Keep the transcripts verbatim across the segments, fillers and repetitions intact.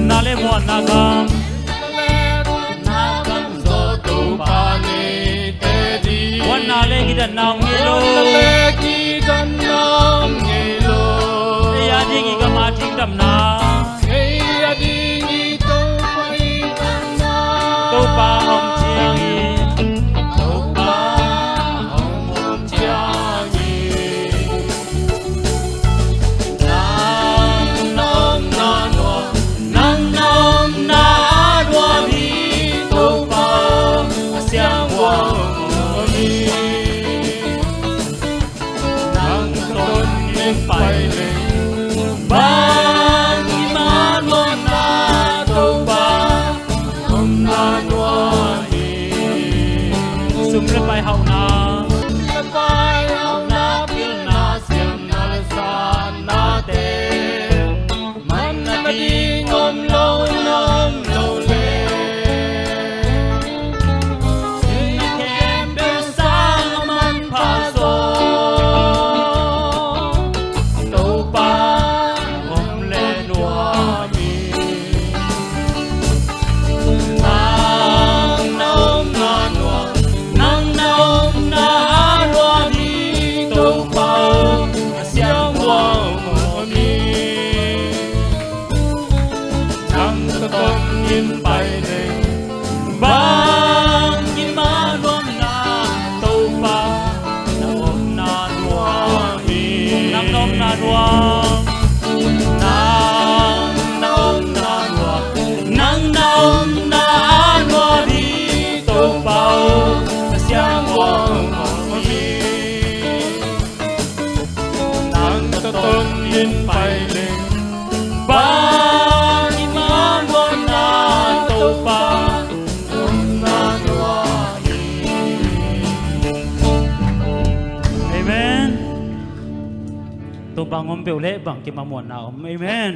Na le muanna gam. Na gam zo Topa neite ding. Muanna le kidatna om ngei lo. Muanna le kidatna om ngei lo. Ei a ding i gam a ding damna. Ei a ding i Topa i damna. Topa om ciang i. Topa om ciang i. Nang na omna nuam, nang na omna nuam hi Topa, a siangvuak om hi. Nang ka ton in pai leng, bang i mah nuamna Topa, omna nuam hi. Sum le pai hauhna. Sum le pai hauhna, pilna, siamna le satnate. Manna ding om lo, na om lo le. Ei khempeuh sang a manpha zaw. Topa om le nuam hi. Nang na omna nuam, nang na omna nuam hi Topa, a siangvuak om hi. Nang ka ton in pai leng, bang i mah nuamna Topa, na omna nuam hi. Nang na omna nuam. Nang na omna nuam. Nang na omna nuam hi Topa, a siangvuak om hi. Nang ka ton in pai leng, bang i mah nuamna Topa, omna nuam hi. Amen. Topa ngom peuh leh bangkim a muanna om. Amen.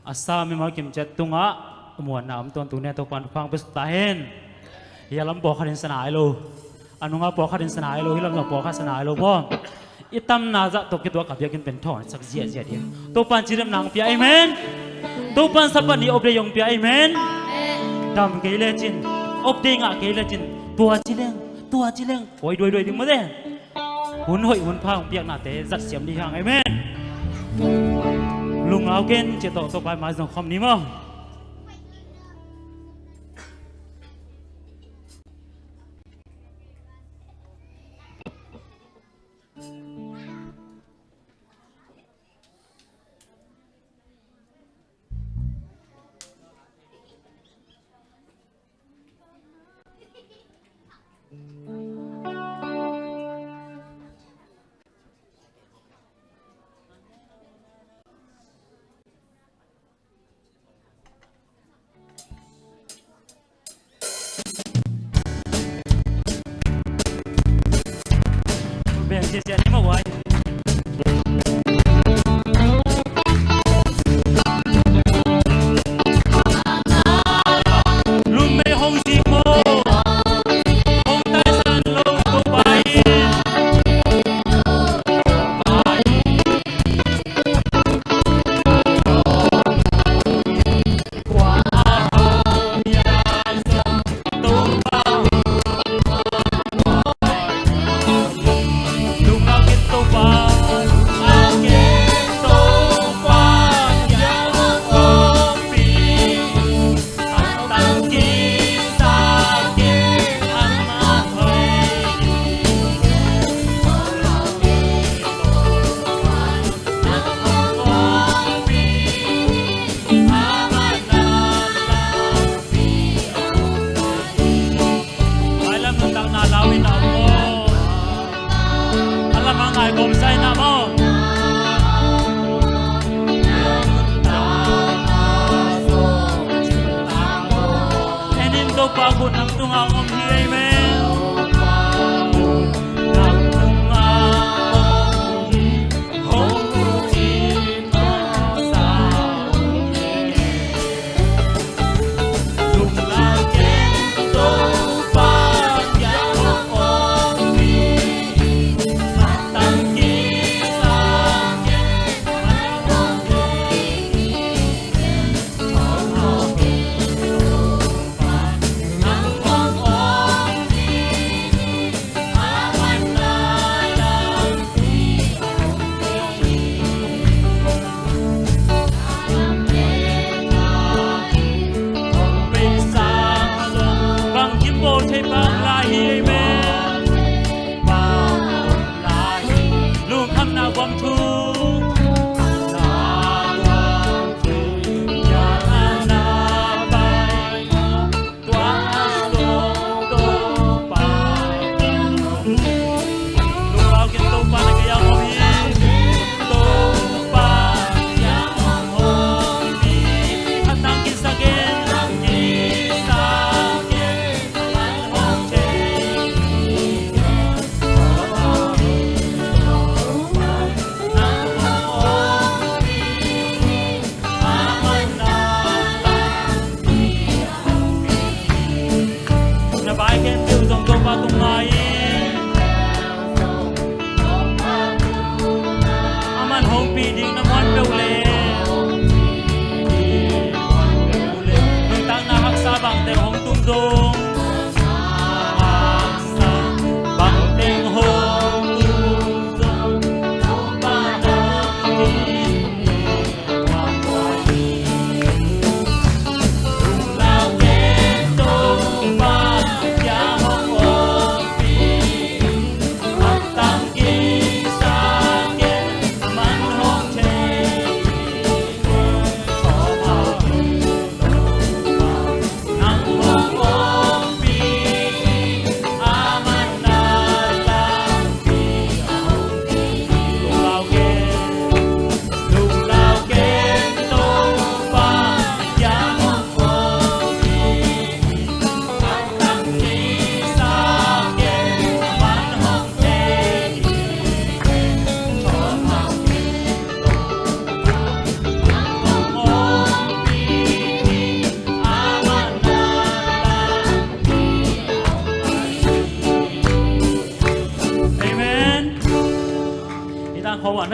A sa mimal kimciat tungah a muanna om tuan tuni-a Topa'n thupha hong pia suk ta hen. Hih a lam pawlkhat in sana ai lo. A nungah pawlkhat in sana ai lo. Hih lam zong pawlkhat sana ai lo maw. I tamna zah tawh kituak a biakinn pen thawn sak ziahziah ding. Topa'n cidamna hong pia. Amen. Topa'n Sabbath ni off day hong pia. Amen. Dam kei lecin, off day ngah kei lecin, tua ci leng, tua ci leng, oi duaiduai ding maw te. Hun hoih hun pha hong piaknate zat siam dih hang. Amen. Lungau ken ciah tawh Topa mai zong khawm ni maw.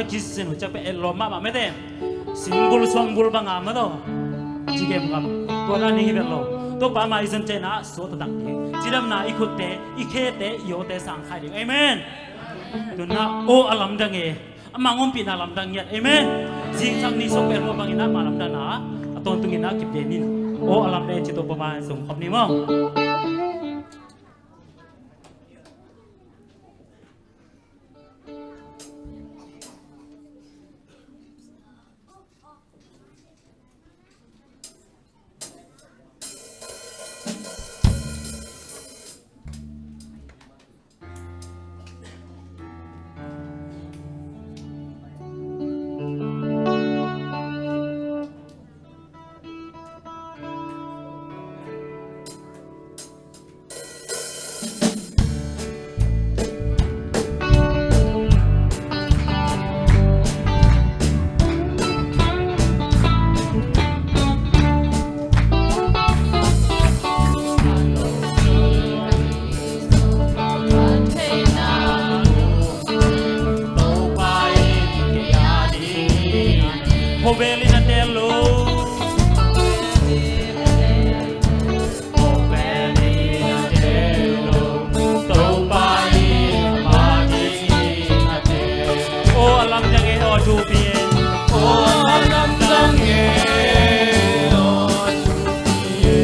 Khristian uh ciak pia etlawm mahmah mete. Singbul suangbul banga mataw. Ci gemgam. Tua na ning hi vet lo. Topa mai zon cena suat a tak ding. Cidamna i khutte, i khete, i awte sangkhai ding. Amen. Tuna aw a lamdang e. Ama ngompihna lamdang ngiat. Amen. Zingsak ni sawk pek lua bangin ama lamdangna a tawntungin a kipdenin aw a lamdang e ci Topa mai zong khop ni maw. Khawvel in a tel lo. Khawvel in a tel lo. Topa in a pa dingin a tel. Aw a lamdang e, aw thupi e. Aw a lamdang e, aw thupi e.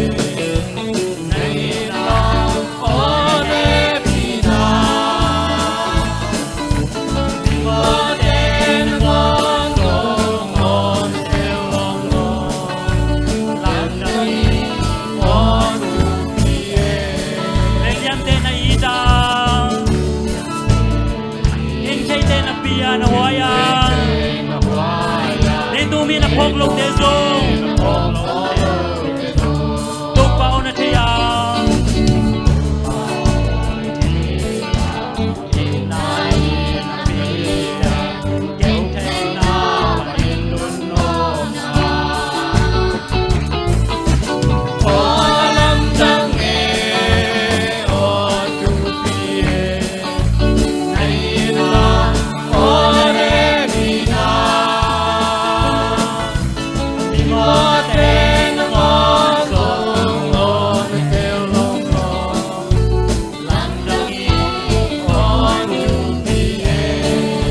Lengdiamte na it a, engtheite na pia na huai a, leitung mi na phawk lote zong Topa aw na thei a.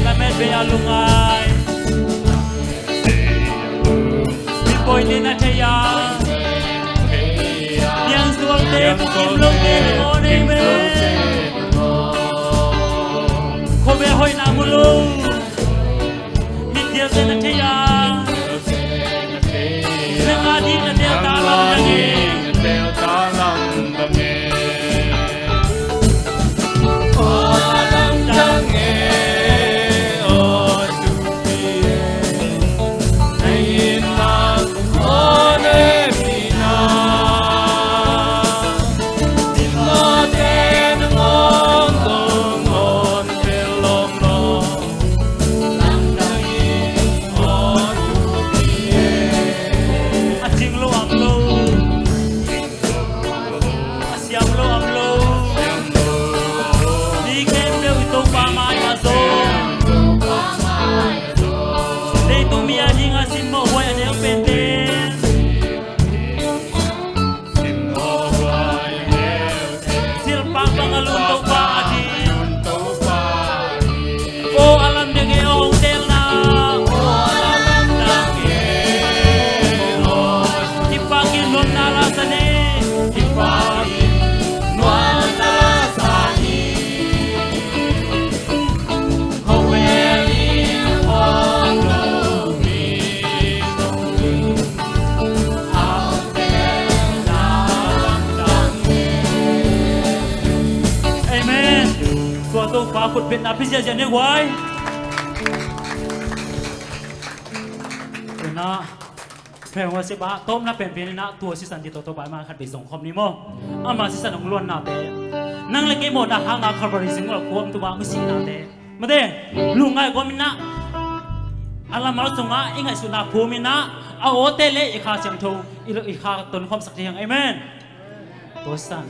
Lamet bei a lungai. Mipoi te na thei a. Piangsualte, kim lote na aw nei me. Khawvel hoihna mu lo. Mitdialte na thei a. Nang a ding na tel ta lamdang e. Aw lamdang e, aw thupi e. Na in lam aw ne pi na. Lim lawte na ngawng zong ngawn tel lawm law. A cing lo am lo, a siam lo am lo, mi khempeuh i Topa mai-ah zong, leitung mi a dingin a simmawh huai a neu pente. Silpa bang a lun Topa a ding. Aw a lamdang e, aw hong telna. Aw a lamdang e, aw. Kipakin nuamna la sa ni. Kipakin nuamna la sa ni. Amen. Tua Topa khutbetna pia ziahziah ni guai. Tuna Prayer worship ah tawpna penpen in ah tua sisan ding tawh Topa mai khat vei zong khawm ni maw. Ama sisan hong luannate nang le kei mawhna hanga Calvary zing ua khuam tua misihnate mate lungngai kawm in ah a lamal sungah i ngaihsutna phum in ah a awte le i Kha Siangtho i, i kha tonkhawmsak thei hi hang. Amen. Tua sisan.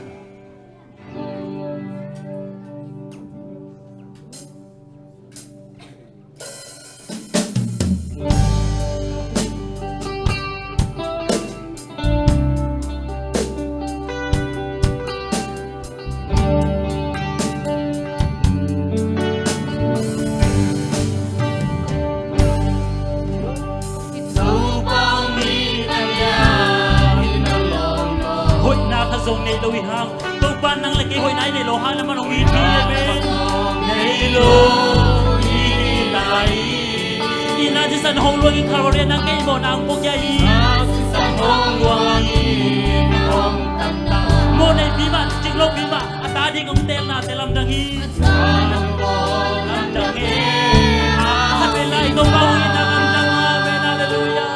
Hong nei lo hi hang. Topa nang le kei hoihna i neih loh hang na man hong it hi. Amen. Nei lo hi ta hi. Itna sisan hong luang in Calvary ah nang kei mawhna hong pua khia hi. Itna sisan hong luang in hong tan ta. Mawh neihpi mah, cing lopi mah, a ta ding hong teelnate lamdang hi. Lamdang hi. Khat vei lai Topa hong itna lamdang. Amen. Halleluiah.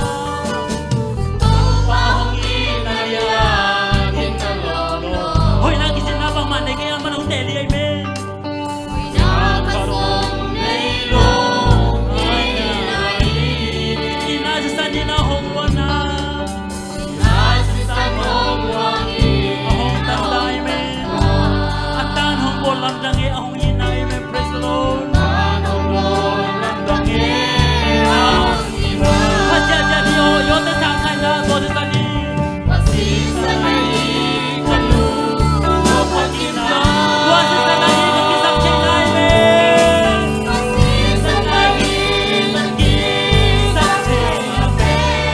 Hoihna kizinna bangmah nei kei a man hong teel hi. Amen. Itna sisan itna hong luanna. A hong tan ta. Amen. A tan hong bawl lamdang hi, a hong itna. Amen. Praise the Lord. Lamdang hi. Pasian ziah ni aw, i awte sang ngai na, tua sisan hi. Tua sisan ahi, ka kisap theihna. Amen.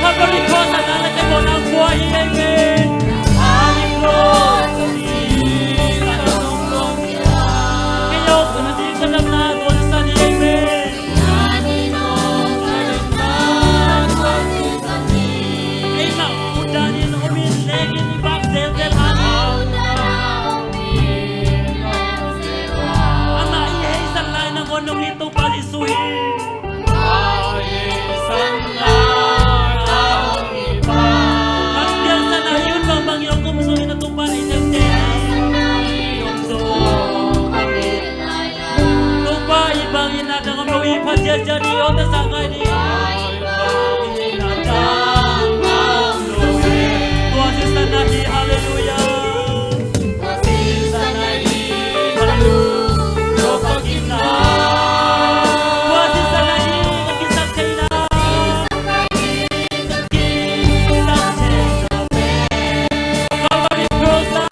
Calvary cross ah nang le kei mawhna hong pua hi. Amen. Kei aw, ka na ding ka damna tua sisan hi. Amen. Ei mah, u dan in om in, leng in i bak zelzel hang. Amah i heisan lai nangawn hong it Topa Jesuh hi. Nang piangsak na i hun bangbang i hong kum sung in a Topa na i tengteng hi. Topa i bangin a dang om lo hi, Pasian ziah ni, i awte sang ngai ni. Tua sisan ahi, halleluiah. Tua sisan ahi, ka kisap theihna. Calvary cross ah.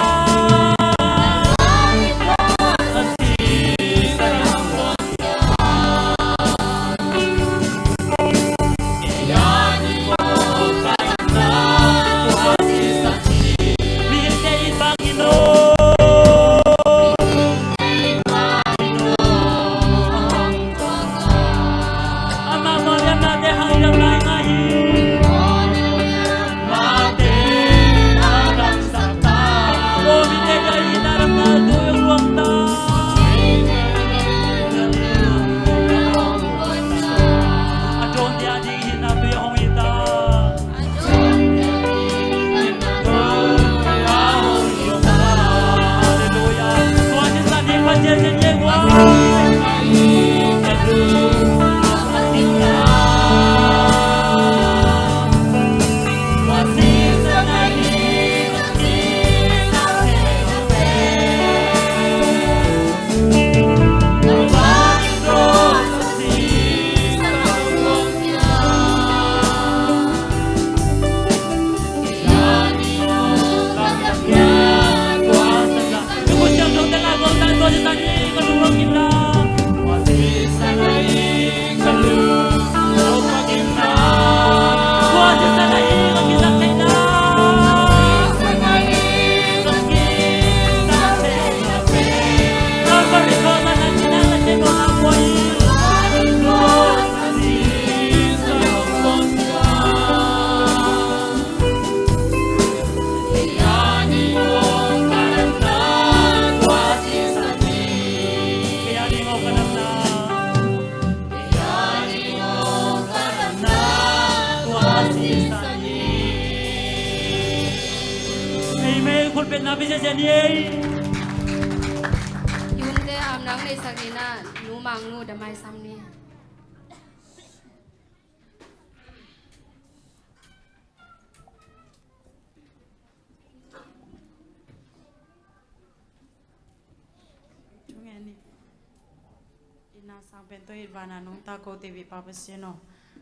Amen. Khut beng na pia ziahziah ni ei. I hunte amna hong neihsak ni na, Nu Mang Nu, damai sam ni. Thungen ni. Itna sang pen tawh it vana nungta kote vehpa Pasian aw,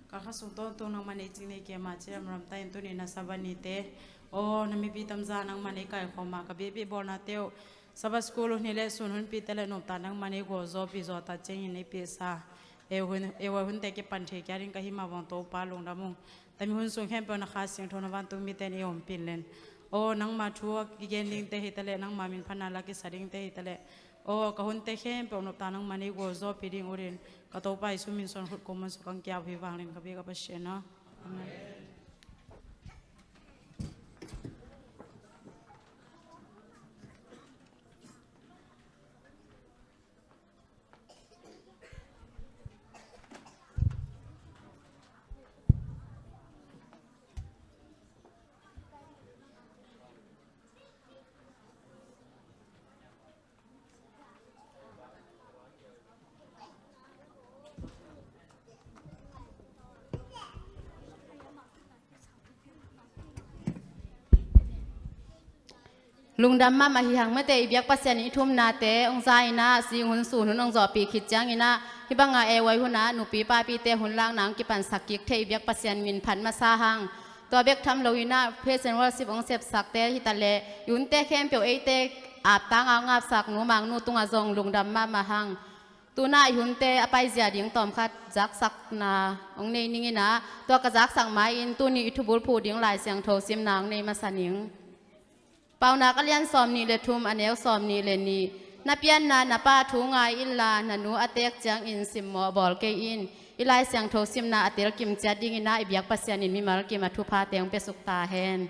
ka kha sung tawntung nangman ei cing nei kei mah ci lamlam ta in tuni na Sabbath nite aw, na mipi tamza nangman ei kaikhawm a, ka biakbik bawlnate uh, Sabbath school hun hi leh sun hunpite le nopta nangman ei gualzawhpih zawhta ciangin ei pehsa, ei hun, ei hun hunte kipan thei kia ding ka hih mah bang Topa lungdam ung. Tami hun sung khempeuh na Kha Siangtho na vantung mite in ei ompih in len. Aw nangma thu a kigen dingte hi taleh, nangma min phatna la kisa dingte hi taleh, aw ka hunte khempeuh nopta nangma nei gualzawhpih ding urin, ka Topa Jesu min suang khut kuaman suk ang kiau hi vangleng ka bia ka Pasian aw. Amen. Lungdam mahmah hi hang mate, i biak Pasian in i thumnate hong za inah, zinghun sunhun hong zawhpih khit cianginah, hih banga A Y hunah nupi papite hun lakna hong kipansak kik thei i biak Pasian min phat masa hang. Tua bek tham lo inah praise and worship hong sepsakte hi taleh, i hunte khempeuh eite aptanga hong apsak nu Mang Nu tungah zong lungdam mahmah hang. Tunah i hunte a paizia ding tawmkhat zaksakna hong nei ning inah, tua ka zaksak ma-in tuni i thubulphuh ding Lai Siangtho simna hong nei masa ning. Paunak a lian sawm nih le thum, a neu sawm nih le nih. Na pianna na pa thu ngai inla, na nu a teek ciangin simmawh bawl kei in. I Lai Siangtho simna a telkim ciat dinginah i biak Pasian in mimal kim a thuphate hong piasuk ta hen.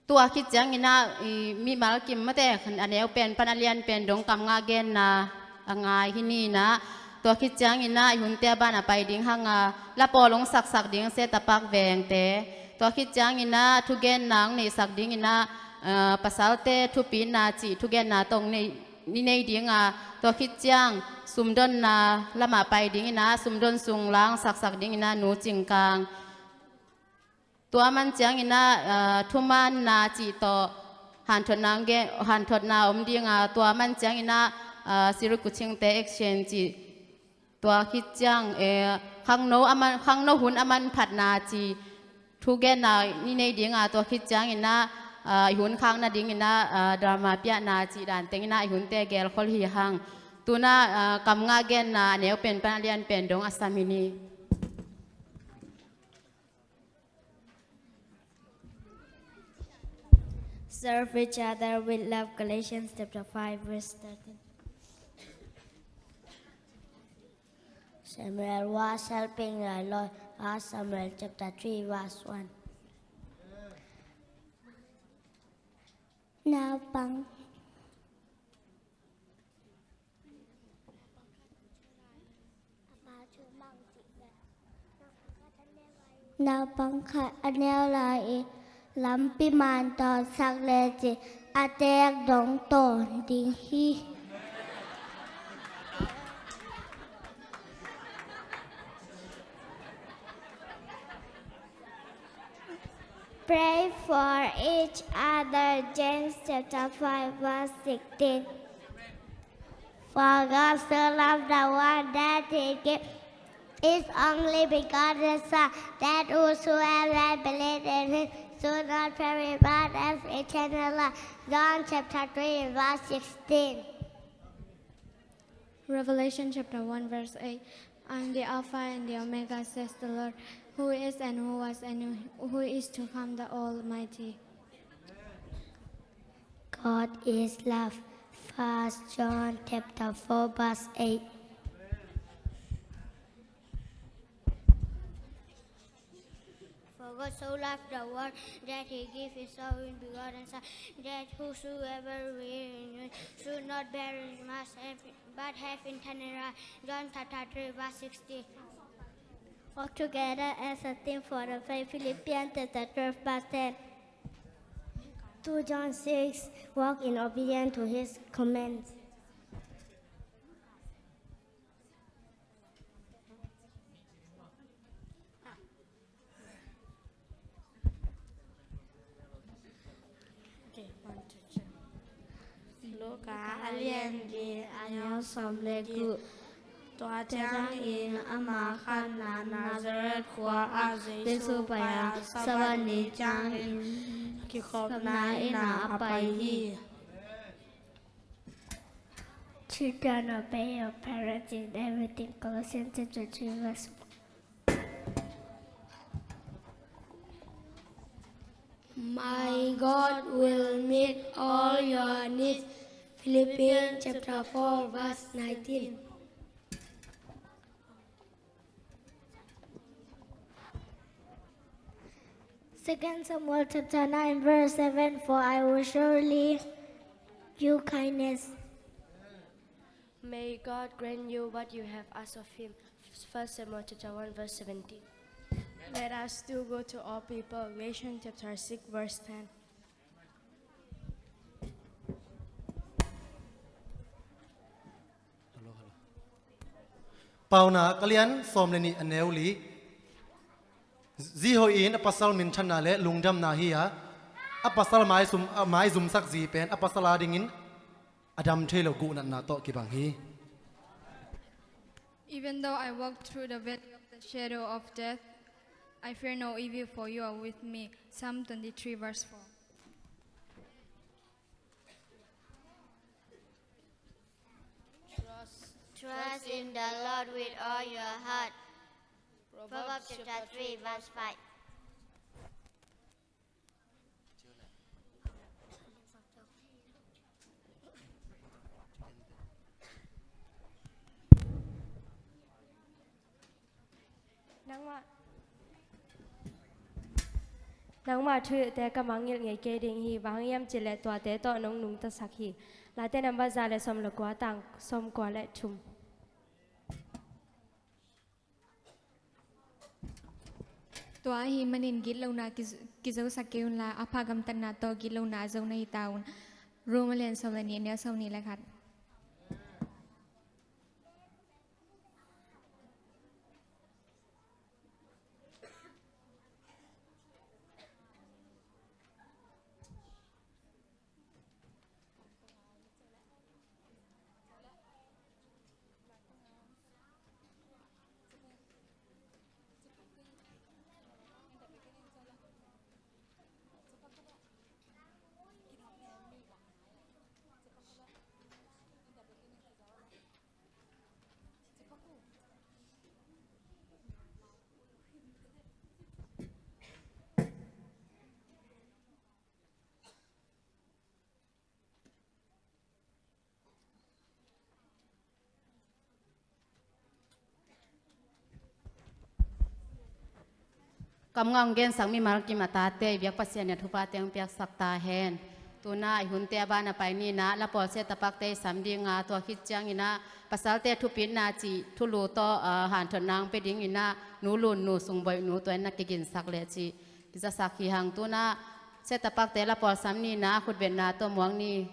Tua khit cianginah i mimal kim mate, a neu pen pan a lian pen dong kam ngah genna a ngai hi ni inah, tua khit cianginah i hunte a ban a pai ding hanga, la pawl hong saksak ding Setapak Vengte, tua khit cianginah thugenna hong neihsak dinginah, ah, pasalte thupitna cih thugenna tawh hong nei, ni nei dinga, tua khit ciang sumdonna lamah pai dinginah, sumdon sung la hong saksak dinginah Nu Cing Kang. Tua man cianginah, ah, thumaanna cih tawh hanthotna, hanthotna om dinga, tua man cianginah, ah, Sirikuchingte action cih. Tua khit ciang, eh, khangno a man, khangno hun a manphatna cih thugenna ni nei dinga, tua khit cianginah, ah, i hun khak nadinginah, ah, drama piahna cih dan tenginah i hunte gelkhol hi hang. Tunah, ah, kam ngah genna a neu pen pan a lian pen dong a sam hi ni. Serve each other with love. Galatians chapter five, verse thirteen. Samuel was helping the Lord. First Samuel chapter three, verse one. Naupang Naupang khat a neu lai-in lampi man tawnsak lecin a teek dong tawn ding hi. Pray for each other. James chapter five, verse sixteen. For God so loved the world that he gave his only begotten Son, that whosoever believes in him should not perish but have eternal life. John chapter three, verse sixteen. Revelation chapter one, verse eight. "I am the Alpha and the Omega," says the Lord, "who is and who was and who is to come, the Almighty." God is love. First John chapter four, verse eight. For God so loved the world that he gave his only begotten Son, that whosoever believes in him should not perish, must have, but have eternal life. John chapter three, verse sixteen. Walk together as a team for the faith. Philippians chapter twelve, verse ten. Two John six, walk in obedience to his commands. Okay, one, two, three. Luka a lian li, a neu sawm le guk. Tua ciangin ama khatna Nazareth khua ah Jesu pai a, Sabbath ni ciangin kikhopna inn ah a pai hi. Children, obey your parents in everything. Colossians chapter three, verse one. God will meet all your needs. Philippians chapter four, verse nineteen. Second Samuel chapter nine, verse seven, "For I will surely you kindness." May God grant you what you have asked of him. First Samuel chapter one, verse seventeen. Let us do good to all people. Galatians chapter six, verse ten. Paunak a lian sawm le nih, a neu li. Zi hoih in a pasal minthanna le lungdamna hi a, a pasal maizum, a maizumsak zi pen a pasal adingin a dam thei lo guhnatna tawh kibang hi. Even though I walk through the valley of the shadow of death, I fear no evil, for you are with me. Psalm twenty-three, verse four. Trust, trust in the Lord with all your heart. Proverbs chapter three, verse five. Nangmah, nangmah thu hilhte ka mangngilh ngei kei ding hi, bang hang hiam cih leh tuate tawh nong nungtasak hi. Late nambat za le sawm le kua, tang sawm kua le thum. Tua ahih manin gitlohna kiz-, kizosak kei unla, a pha gamtatna tawh gitlohna a zo na hi ta un. Rom a lian sawm le nih, a neu sawmnih le khat. Kamngah hong gensak mimal kim a tate i biak Pasian in a thupha teng piaksak ta hen. Tuna i hunte a ban a pai ni-in ah, lapawlse tapakte i sam ding a, tua khit ciangin ah pasalte thupitna cih thulu tawh, ah, hanthotna hong pia dingin ah, Nu Lun, Nu Sung Boih, Nu tua in na kiginsak leh cih kizasak hi hang. Tuna se tapakte lapawl sam ni-in ah, khutbetna tawh muang ni.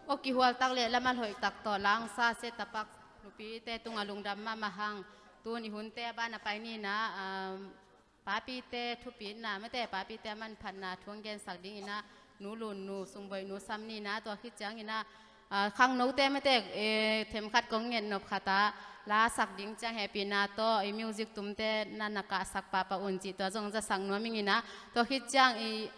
Aw kihual tak le laman hoih tak tawh langsa se tapak nupite tungah lungdam mahmah hang. Tuni hunte a ban a pai nina, um, papite thupitna mate papite a manphatna thu hong gensak dingina, nu Lun nu, Sungboih nu sam nina, tua khit ciangina, ah, khangnote mate, eh, themkhat kong ngen nop khata, la sak ding ciang hehpihna tawh, i music tumte na na kahsak pahpah un cih tua zong zasak nuam ingina, tua khit ciang i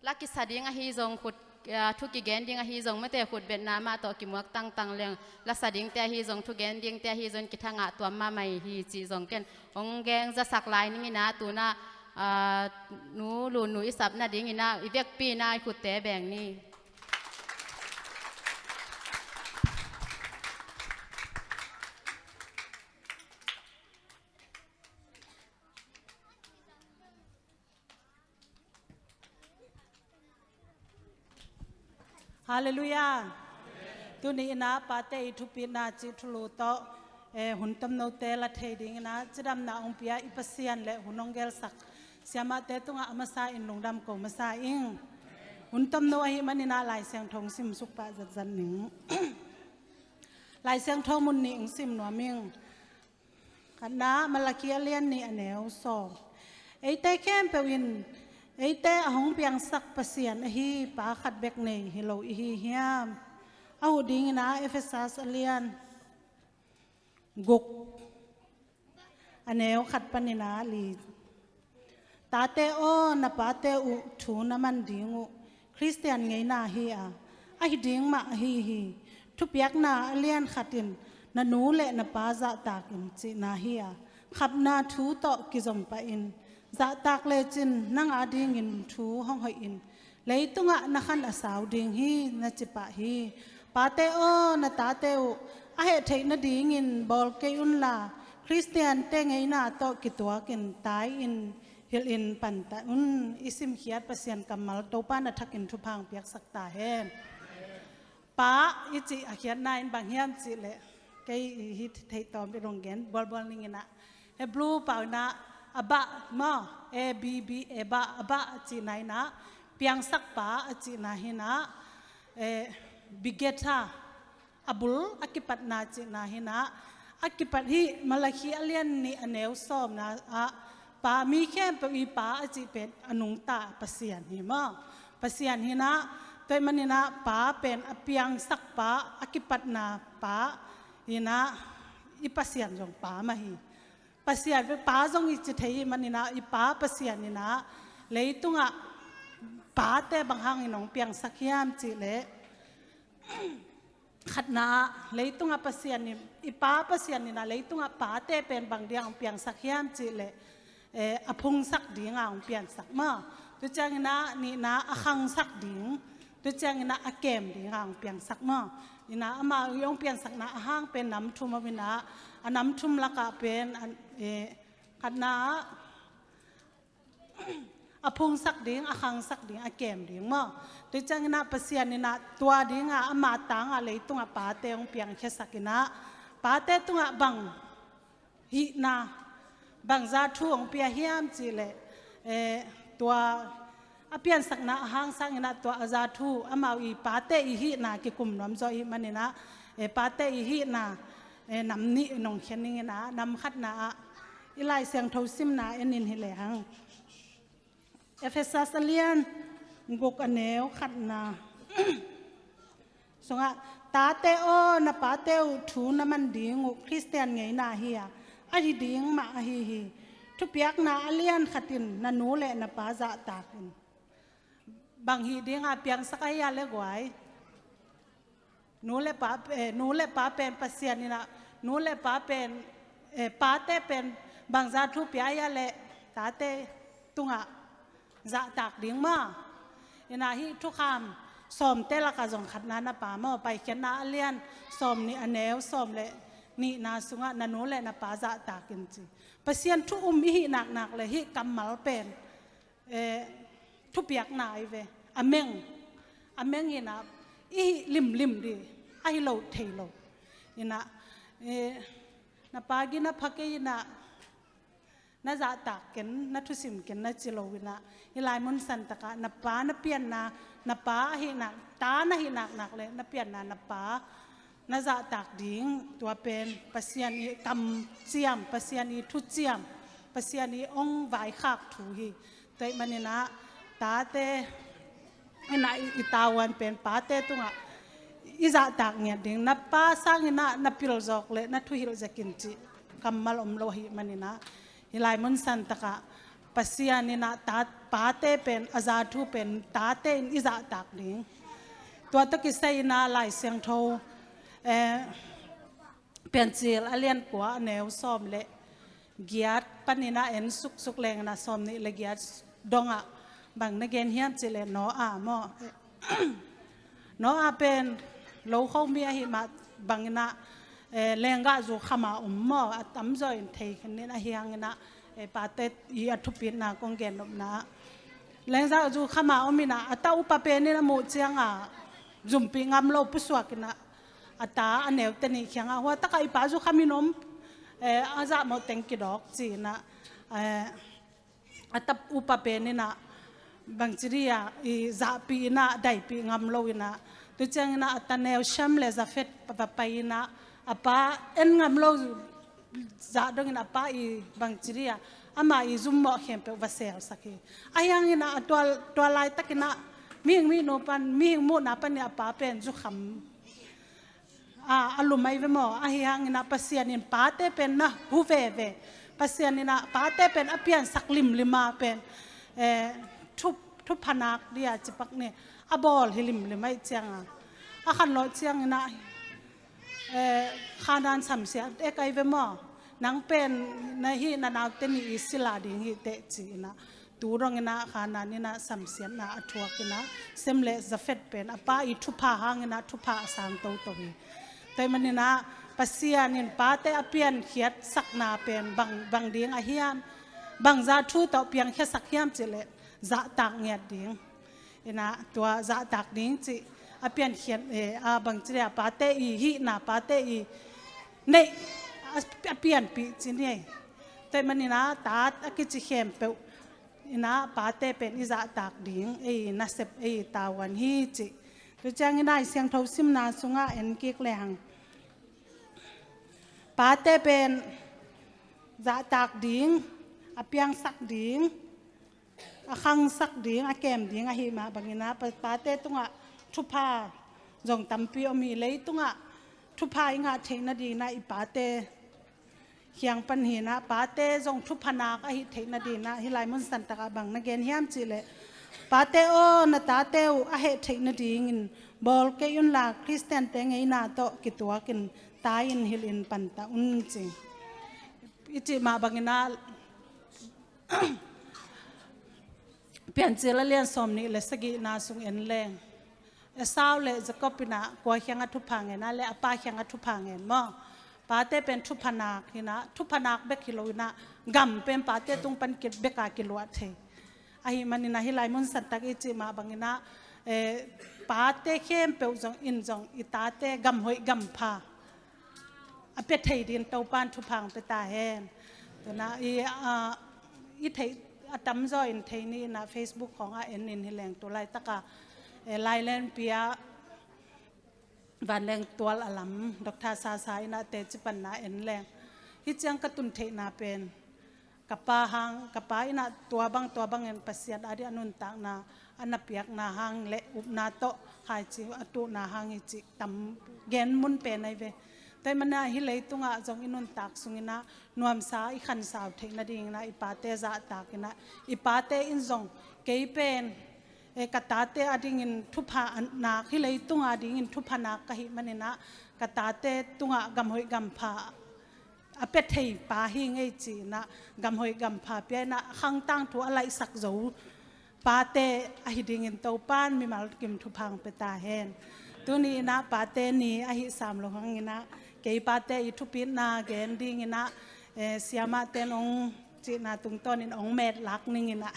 la kisa ding ahi zong khut, ah, thu kigen ding ahi zong mate khut betna mah tawh kimuak tangtang leng, la sa dingte ahi zong thu gen dingte ahi zong kithangah tuam mahmah hi cih zong ken hong geng zasak lai ningina, tuna, ah, nu Lun nu i sap nadingina i vekpi-in i khutte beng ni. Halleluiah. Tuni ina pate i thupitna cih thulu tawh, eh, hun tomnote la thei dingina cidamna hong pia i Pasian le hun hong gelsak siamahte tungah a masa in lungdam ko masa ing. Hun tomno ahih manina Lai Siangtho hong simsuk pah zatzat ning. Lai Siangtho mun nih hong sim nuam ing. Khatna, Malakhi a lian nih a neu sawm. Eite khempeuh in eite a hong piangsak Pasian ahi Pa khat bek nei hi lo i hi hiam? A huh dingina Efesas a lian guk a neu khat panina li. Tate aw, na pate uh thu na man ding uh Khristian ngeina hi a, ahi ding mah ahi hi. Thupiakna a lian khat in na nu le na pa zahtak in cihna hi a, khapna thu tawh kizom pah in. Zahtak lecin nang adingin thu hong hoih in, leitungah na khan a sau ding hi na ci pah hi. Pate aw, na tate uh a heh theih nadingin bawl kei unla, Khristiante ngeina tawh kituakin tai-in hilhin panta un. I simkhiat Pasian kammal Topa na thakin thupha hong piaksak ta hen. Pa i cih a khiatna in bang hiam cih leh, kei i hi theih tawm i rong gen bualbual ninginah, Hebrew pau inah abba maw, A B B, abba, abba a cihna inah piangsak pa a cihna hinah, eh, begetter, a bul a kipatna cihna hinah, a kipat hi. Malakhi a lian nih a neu sawmna ah pa, mi khempeuh i pa a cih pen a nungta Pasian hi maw. Pasian hinah, tua ahih maninah pa pen a piangsak pa, a kipatna pa hinah, i Pasian zong pa mah hi. Pasian pen pa zong i ci thei ahih maninah i pa Pasian inah leitungah pate bang hangin hong piangsak hiam cih leh, khatna ah leitungah Pasian in, i pa Pasian inah leitungah pate pen bang dingah hong piangsak hiam cih leh, eh, a phungsak dingah hong piangsak maw. Tua cianginah nihna a khangsak ding, tua cianginah a kem dingah hong piangsak maw. Inah amah i hong piangsakna a hang pen nam thum om inah, a nam thum lakah pen, eh, khatna ah a phungsak ding, a khangsak ding, a kem ding maw. Tua cianginah Pasian inah tua dingah ama tangah leitungah pate hong piangkhiasak inah, pate tungah bang hihna, bangza thu hong pia hiam cih leh, eh, tua a piansakna a hang sanginah tua a za thu, amau i pate i hihna kikum nuam zaw ahih maninah, eh, pate i hihna, eh, nam nih nong khia ninginah, nam khatna ah i Lai Siangtho simna en in hi lehang. Efesas a lian guk a neu khatna sungah, tate aw, na pate uh thu na man ding uh Khristian ngeina hi a, ahi ding mah ahi hi. Thupiakna a lian khat in na nu le na pa zahtak in. Bang hih dinga piangsak ahi a le guai? Nu le pa, eh, nu le pa pen Pasian inah, nu le pa pen, eh, pate pen bangza thu pia ahi a le, tate tungah zahtak ding maw. Inah hih thukham sawmte lakah zong khatna na pa maw, Paikhiatna a lian sawm nih a neu sawm le nihna sungah na nu le na pa zahtak in ci. Pasian thu um i hih naknak le hih kammal pen, eh, thupiakna ahi ve. A meng, a meng inah i hih limlim dih, ahi lo thei lo. Inah, eh, na pa gina pha kei inah, na zahtak ken, na thusim ken na ci lo inah, hih lai mun santakah na pa na pianna, na pa ahihnak, ta na hih naknak le na pianna na pa na zahtak ding, tua pen Pasian i kamciam, Pasian i thuciam, Pasian i ong vaikhak thu hi. Tua ahih maninah tate inah i, i tavuan pen pate tungah i zahtak ngiat ding, na pa sanginah na pilzawk le na thuhilh zekin cih kammal om lo ahih maninah, hih lai mun santakah Pasian inah ta, pate pen a za thu pen tate in i zahtak ding. Tua tawh kisai inah Lai Siangtho, eh, Piancil a lian kua a neu sawm le giat paninah en suksuk lenginah sawm nih le giat dongah bang na gen hiam cih le Noah maw? Noah pen lo khomi ahih mah banginah, eh, lenggahzu khama om maw? A tamzaw in thei khenin ahi hanginah, eh, pate i a thupitna kong gen nopna, lenggahzu khama om inah a ta upa penin a muh cianga zumpih ngam lo pusuak inah a ta a neute nih khiangah, hua takah i pa zu khamin om, eh, a zahmawh teng kidawk ci inah, eh, a ta upa peninah bangci dia i zahpih inah daipih ngam lo inah, tu cianginah a ta neu Shem le Jafet va pai inah a pa en ngam lo zah dongin a pa i bangci dia ama i zummawh khempeuh va selsak hi. Ahi hanginah a tua, tua laitakinah mihing mihnu pan, mihing muhna panin a pa pen zukham a, a lum ahi ve maw? Ahi hanginah Pasian in pate pen na hu veve. Pasian inah pate pen a piansak limlima pen, eh, thu, thuphanak dia cipak ni a bawl hi limlim ahi cianga, a khanlawh cianginah, eh, Khanaan samsiat ek ahi ve maw? Nang pen na hih na naute nih i sila ding hi teh ci inah, tu donginah Khanaan inah samsiatna a thuak inah Shem le Jafet pen a pa i thupha hanginah thupha a sang toto hi. Tua ahih maninah Pasian in pate a piankhiatsakna pen bang, bang ding a hiam? Bangza thu tawh piangkhiasak hiam cih le zahtak ngiat ding. Inah tua zahtak ding cih a piankhiat, eh, a bangci dia pate i hihna, pate i neih a, a pianpih ci ni. Tua ahih maninah tate a kici khempeuh inah pate pen i zahtak ding ei nasep, ei tavuan hi cih. Tu cianginah i Siangtho simna sungah en kik lehang pate pen zahtak ding, a piangsak ding, a khangsak ding, a kem ding ahih mah banginah pa, pate tungah thupha zong tampi om hi. Leitungah thupha i ngah theih nadinah i pate khiang pan hinah pate zong thuphanak a hih theih nadinah hih lai mun santakah bang na gen hiam cih leh, pate aw, na tate uh a heh theih nadingin bawl kei unla Khristiante ngeina tawh kituakin tai-in hilhin panta un ci. I cih mah banginah Piancil a lian sawm nih le sagihna sung en leng, Esau le Jacob inah kua khiangah thupha ngen a le a pa khiangah thupha ngen maw? Pate pen thuphanak hinah, thuphanak bek hi lo inah gam pen pate tung pan ki, beka kiluah thei. Ahih maninah hih lai mun santak i cih mah banginah, eh, pate khempeuh zong in zong i tate gam hoih gam pha a pia thei din Topan thupha hong pia ta hen. Tunah i, ah, i theih a tamzaw in thei ni inah Facebook khawngah en in hi leng tu laitaka, eh, Lailenpi ah vanleng tual a lam Doctor Sasa inah teci panna en leng, hih ciang ka tun theihna pen ka pa hang, ka pa inah tua bang tua bangin Pasian ading a nuntakna a na piakna hang le upna tawh khaici a tuhna hang hi cih tam gen mun pen ahi ve. Tua ahih maninah hih leitungah zong i nuntak sunginah nuamsa i khansau theih nadinginah i pate zahtak inah i pate in zong kei pen, eh, ka tate adingin thuphanak, hih leitung adingin thuphanak ka hih maninah ka tate tungah gam hoih gam pha a pia thei pa hi ngei ci inah gam hoih gam pha pia inah khang tangthu a laihsak zo pate ahi dingin Topan mimal kim thupha hong pia ta hen. Tuni inah pate ni ahi sam lo hanginah kei pate i thupitna gen dinginah, eh, siamahte in hong cihna tungtawnin hong metlak ninginah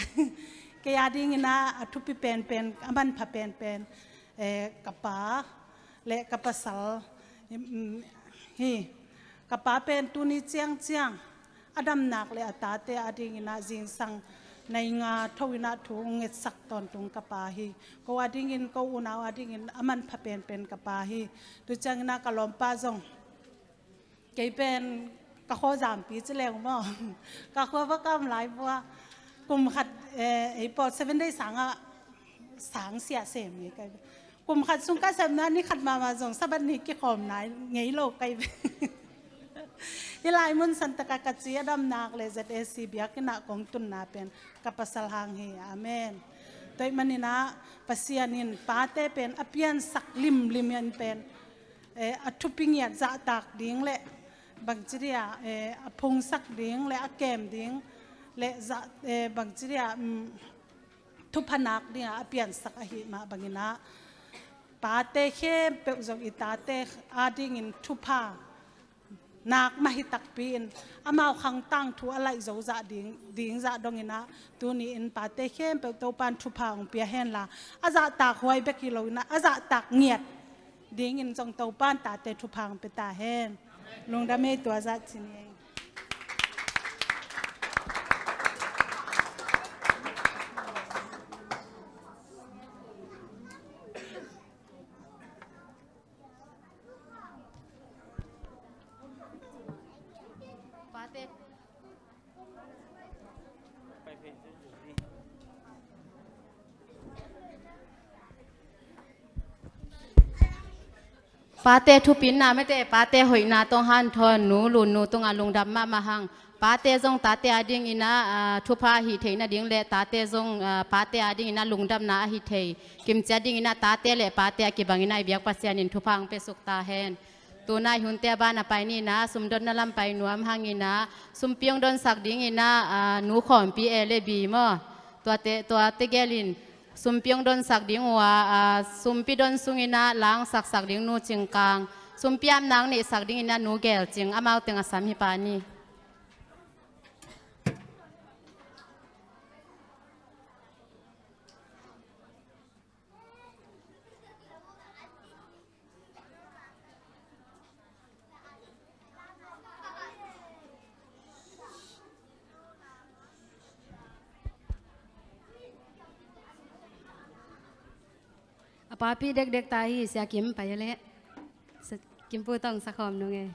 kei adinginah a thupi penpen, a manpha penpen, eh, ka pa le ka pasal, mm, hi. Ka pa pen tuni ciangciang a damnak le a tate adingin ah zingsang nai nga tho in ah thu hong ngetsak tawntung ka pa hi. Ko adingin, ko unau adingin a manpha penpen ka pa hi. Tu ciangin ah ka lawmpa zong, kei pen ka khua zampi ci leng maw, ka khua va kam lai vua, kum khat, eh, ei pawl Seven Day sang ah sang sia sem ngei kai. Kum khat sung ka sepna ni khat mahmah zong Sabbath ni kikhawm nai ngei lo kai ve. Hih lai mun santak ah ka ci a damnak le Z A C biakinn ah kong tunna pen ka pasal hang hi. Amen. Tua ahih manin ah Pasian in pate pen a piansak limlim in pen, eh, a thupi ngiat zahtak ding le bangci dia, eh, a phungsak ding le a kem ding le zah, eh, bangci dia, um, thupha nak dingah a piansak ahih mah bangin ah pate khempeuh zong i tate adingin thupha nak mah hi takpi in amau khang tangthu a laih zo zah ding, ding zah dongin ah tuni in pate khempeuh Topan thupha hong pia hen la, a zahtak huai bek hi lo in ah a zahtak ngiat dingin zong Topan tate thupha hong pia ta hen. Lungdam ei, tua zah ci ni ei. Pate thupina mete, pate hoihna tawh hanthawn nu Lun nu tungah lungdam mahmah hang. Pate zong tate adingin ah, ah, thupha hih theih nading le tate zong, ah, pate adingin ah lungdamna ahi thei kimciat dingin ah tate le pate a kibangin ah i biak Pasian in thupha hong pia suk ta hen. Tunai hunte a ban a pai ni in ah sumdonna lam pai nuam hangin ah sumpi hong donsak dingin ah, ah, nu Khawmpi e le bi maw. Tuate, tuate gelin sumpi hong donsak ding uh a, ah, sumpi don sungin ah la hong saksak ding nu Cing Kang, sumpi apna hong neihsak dingin ah nu Gel Cing, amau teng a sam hi pa ni. A papi dekdek ta hi, Sia Kim pai leh. Sa-, Kimpu tawh sa khawm nung e.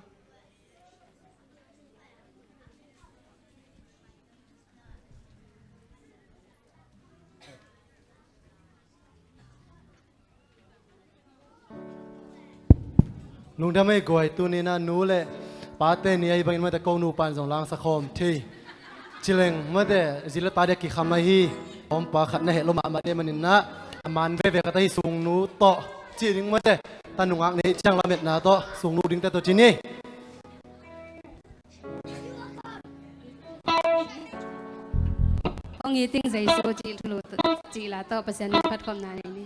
Lungdam ei guai, tuni in ah nu le pate ni ahi bangin mate ko nupa'n zong la hong sa khawm thei. Ci leng mate zi le ta dia kikham ahi. Hawmpa khat na heh lo mahmah deh manin ah a man veve khat ahi Sungnu tawh ci ding mate. Ta nungak nei ciang lametna tawh Sungnu dingte tawh ci ni. Hong iting Jesu cih thulu cih la tawh Pasian min phatkhawmna nei ni.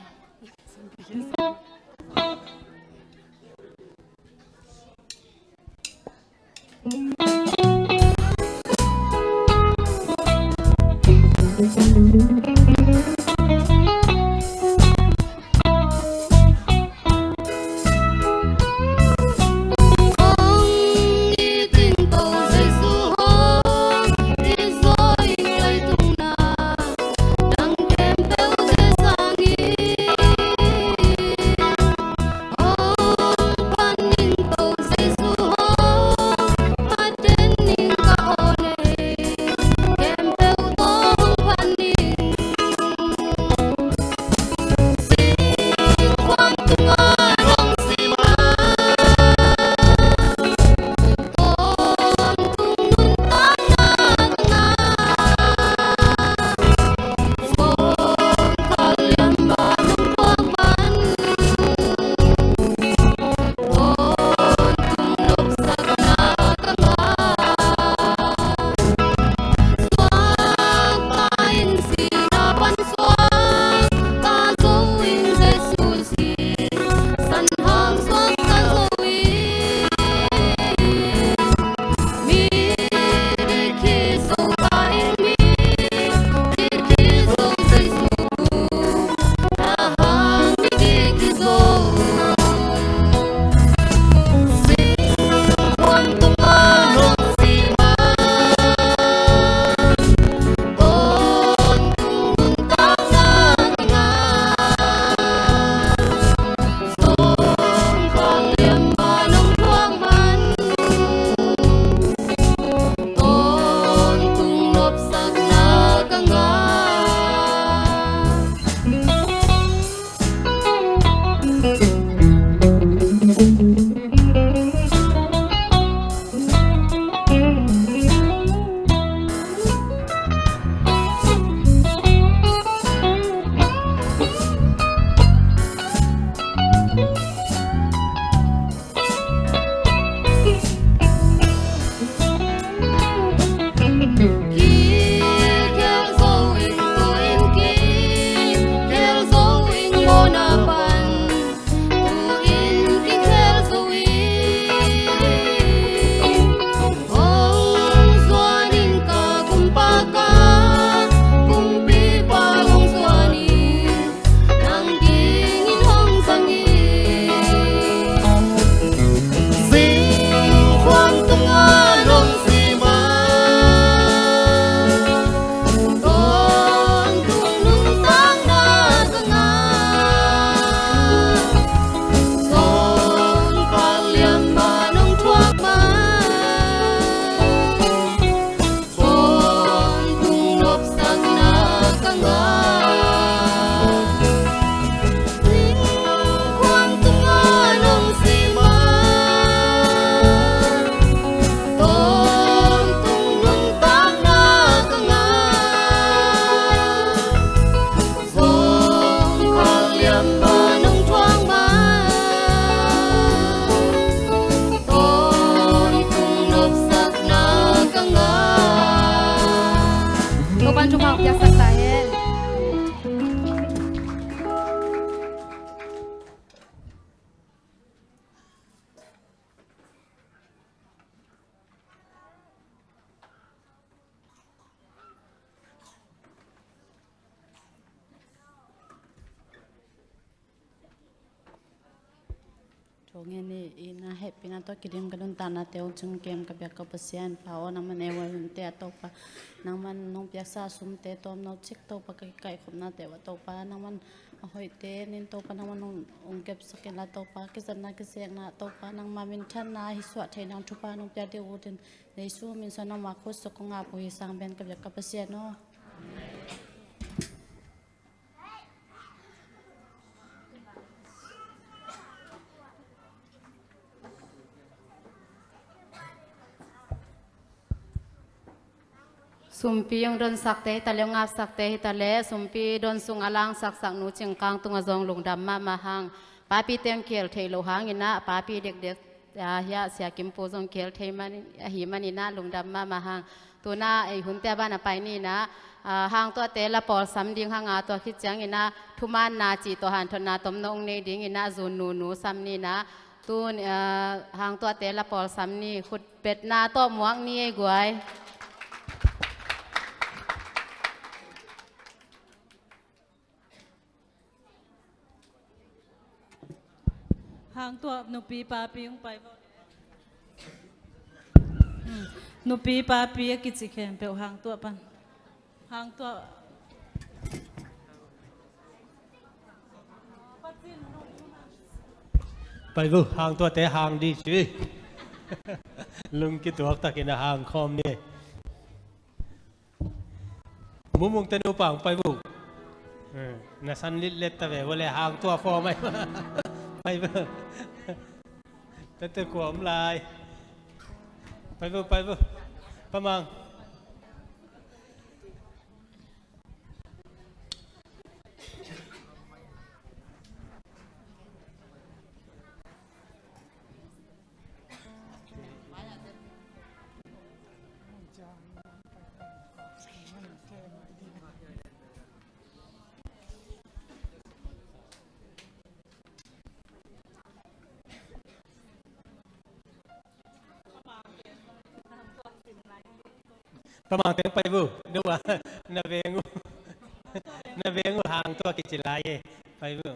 Thong hen i, i na hehpihna tawh kidim ka nuntaknate hong ciing kem ka biak ka Pasian, Pa aw, nangman ei a hunte ah Topa, nangman nong piaksa sumte tawmno cik Topa, ka kikaikhopnate uah Topa, nangman a hoihte nin Topa, nangman hong, hong kepsak inla Topa, kizatna kisekna Topa, nangma minthanna hih suah thei nang thupha nong piak ding ut in, Jesu min suang nangma khut sung kong ap uh hi, sang pen ka biak ka Pasian aw. Sumpi hong donsakte hi ta leh, hong apsakte hi ta leh, sumpi don sung a langsaksak Nu Cing Kang tungah zong lungdam mahmah hang. Papi teng khel theih loh hangin ah, papi dekdek, ah, hiah Sia Kim Pu zong khel thei man, ahih manin ah lungdam mahmah hang. Tu-in ah ei hunte a ban ah pai ni in ah, ah, hang tuahte la pawlsam ding hang a, tua khit ciangin ah thumaanna cih tawh hanthotna tomno hong nei dingin ah Zun Nu Nu sam ni in ah, tu-in, ah, hang tuahte la pawlsam ni, khut betna tawh muak ni ei guai. Hang tuah nupi papi hong pai vo. Hmm. Nupi papi a kici khempeuh hang tuah pan. Hang tuah. Pai vo, hang tuahte hang dih ci. Lung kituak takin a hang khawm ni. Mumung tanu pang pai vo. Eh, na san litlet ta ve, vole hang tuah fawm ai. Pai vo. Tete kuam lai. Pai vo, pai vo. Pa Mang. Pa Mang teng pai vo. Dua. Na veng uh. Na veng uh hang tuah kici lai e. Pai vo.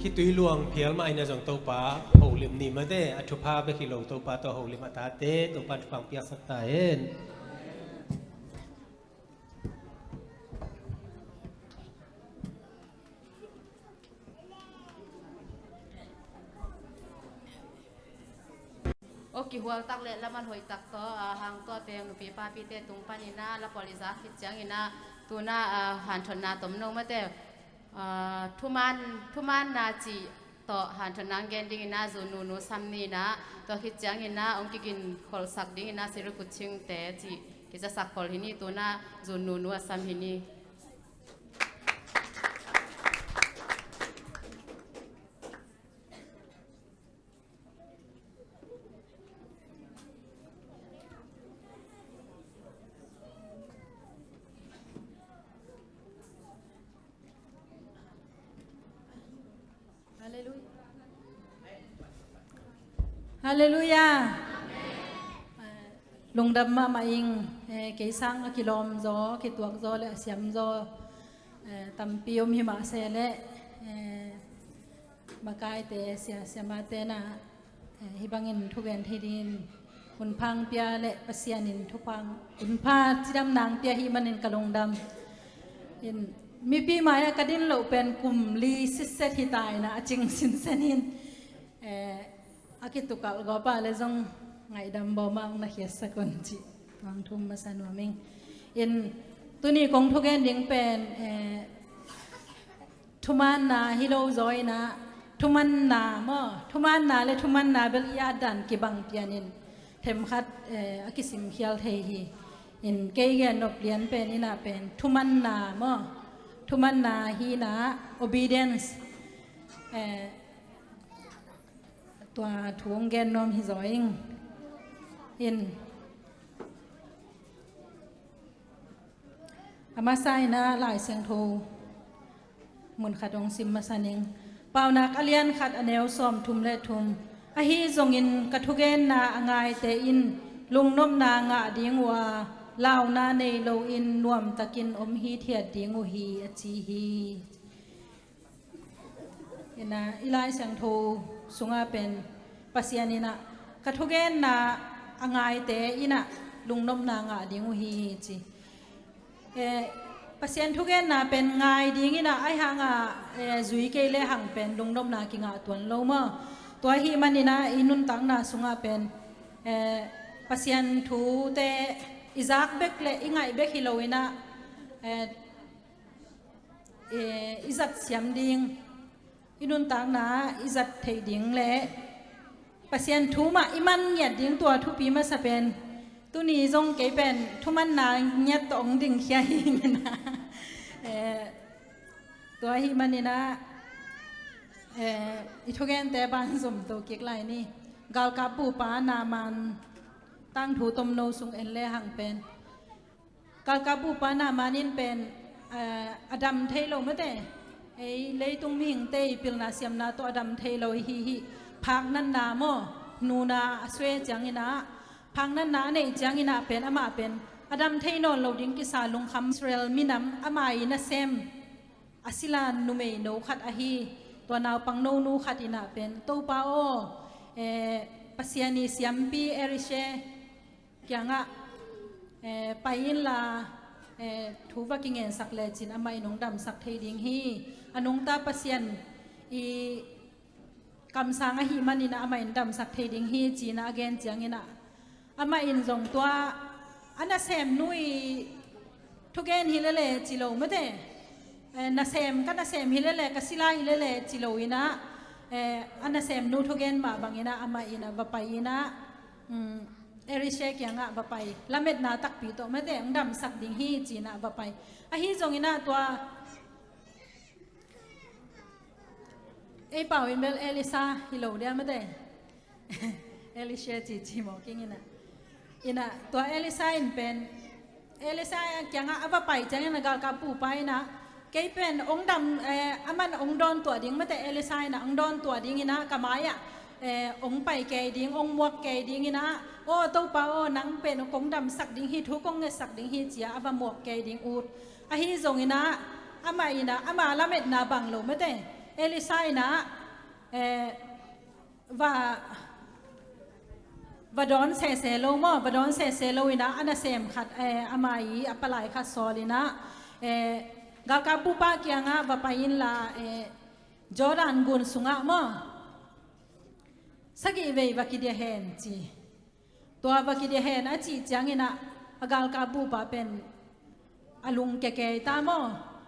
Khitui luang phial mah ahi na zong Topa holim ni mate, a thupha bek hi lo, Topa tawh holim a tate Topa thupha hong piaksak ta hen. Aw kihual tak le laman hoih tak tawh, a, hang tuah peng nupi papite tung panin a, la pawl i zak khit ciangin a, tuna, a, hanthotna tomno mate, a, thuman, thumanna cih tawh hanthotna hong gen dingin a, Zun Nunu sam ni na, tua khit ciangin a, hong kigin kholsak dingin a, Siri Kuchingte cih kizasak khol hi ni, tuna Zun Nunu a sam hi ni. Halleluiah. Halleluiah. Lungdam mahmah ing, eh, kei sang a kilawm zaw, a kituak zaw le a siam zaw, eh, tampi om hi mah se le, eh, makaite, sia, siamate na, eh, hih bangin thugen thei dingin hunpha hong pia le Pasian in thupha, hunpha cidamna hong pia hi manin ka lungdam. In, mipi mai-ah ka din loh pen kum li sitset hi ta in a, a cing sinsen in, eh, a kitukalh gawpa le zong ngaihdam bawma hong na khiatsak un cih hong thum masa nuam ing. In, tuni kong thugen ding pen, eh, thumanna hi lo zaw in a, thumanna maw, thumanna le thumanna bel i atdan kibang pianin themkhat, eh, a kisimkhial thei hi. In kei gen nop lian pen in a pen thumanna maw, thumanna hi in a, obedience, eh, tua thu hong gen nuam hi zaw ing. In a masa in a Lai Siangtho munkhat hong sim masa ning. Paunak a lian khat a neu sawmthum le thum. Ahi zongin ka thugenna a ngaite in lungnopna ngah ding uh a, launa nei loin nuamtakin om hithiat ding uh hi, a ci hi. In a, i Lai Siangtho sungah pen Pasian in a, ka thugenna a ngaite in a lungnopna ngah ding uh hi, ci. Eh, Pasian thugenna pen ngai ding in a, ahi hang a, eh, zui kei le hang pen lungnopna kingah tuan lo maw. Tua ahih manin a, i nuntakna sungah pen, eh, Pasian thute i zak bek le i ngaih bek hi lo in a, eh, eh, i zat siam ding, i nuntakna i zat theih ding le Pasian thu mah i man ngiat ding tua thupi masa pen. Tuni zong kei pen thumanna ngiat tawh hong dingkhia hi in a. Eh, tua ahih manin a, eh, i thugente banzom to kik lai ni. Galkap pupa Naaman tangthu tomno sung en le hang pen. Galkap pupa Naaman in pen, eh, a dam thei lo mate. Ei leitung mihingte i pilna siamna tawh a dam thei lo i hi hi. Phaknatna maw, nuna a sue ciangin a, phaknatna a neih ciangin a pen amah pen a dam thei nawn lo ding kisa lungkham Israel minam amah i nasem a sila numeino khat ahi, tua naupang nonu khat in a pen, Topa aw, eh, Pasian i siampi Elisha kiangah, eh, pai inla, eh, thu va kingensak lecin amah in hong damsak thei ding hi. A nungta Pasian i kamsang ahih manin a amah in damsak thei ding hi, ci-in a a gen ciangin a, amah in zong tua a nasemnu i thugen hi lele ci lo mate. Eh, nasem, ka nasem hi lele, ka sila hi lele ci lo in a, eh, a nasemnu thugen mah bangin a amah in a va pai in a, um, Elisha kiangah va pai, lametna takpi tawh mate, hong damsak ding hi, ci-in a va pai. Ahi zongin a tua, ei pau in bel Elisha hi lo dia mate. Elisha ci ci maw kingin a. In a tua Elisha in pen, Elisha kiangah a va pai ciangin a galkap pupa in a, kei pen hong dam, eh, aman hong dawn tuah ding mate, Elisha in a hong dawn tuah ding in a, ka mai-ah, eh, hong pai kei ding, hong muak kei ding in a, aw Topa aw, nang pen kong damsak ding hi, thu kong ngetsak ding hi, ci-a a va muak kei ding ut. Ahi zongin a, amah in a, ama lametna bang lo mate. Elisha in ah, eh, va, va dawn sese lo maw, va dawn sese lo in ah a nasem khat, eh, ama i a palai khat sawl in ah, eh, galkapbu pa kiangah va pai inla, eh, Jordan gun sungah maw, sagih vei va kidia hen ci. Tua va kidia hen a cih ciangin ah a galkapbu pa pen a lungkia kei ta maw?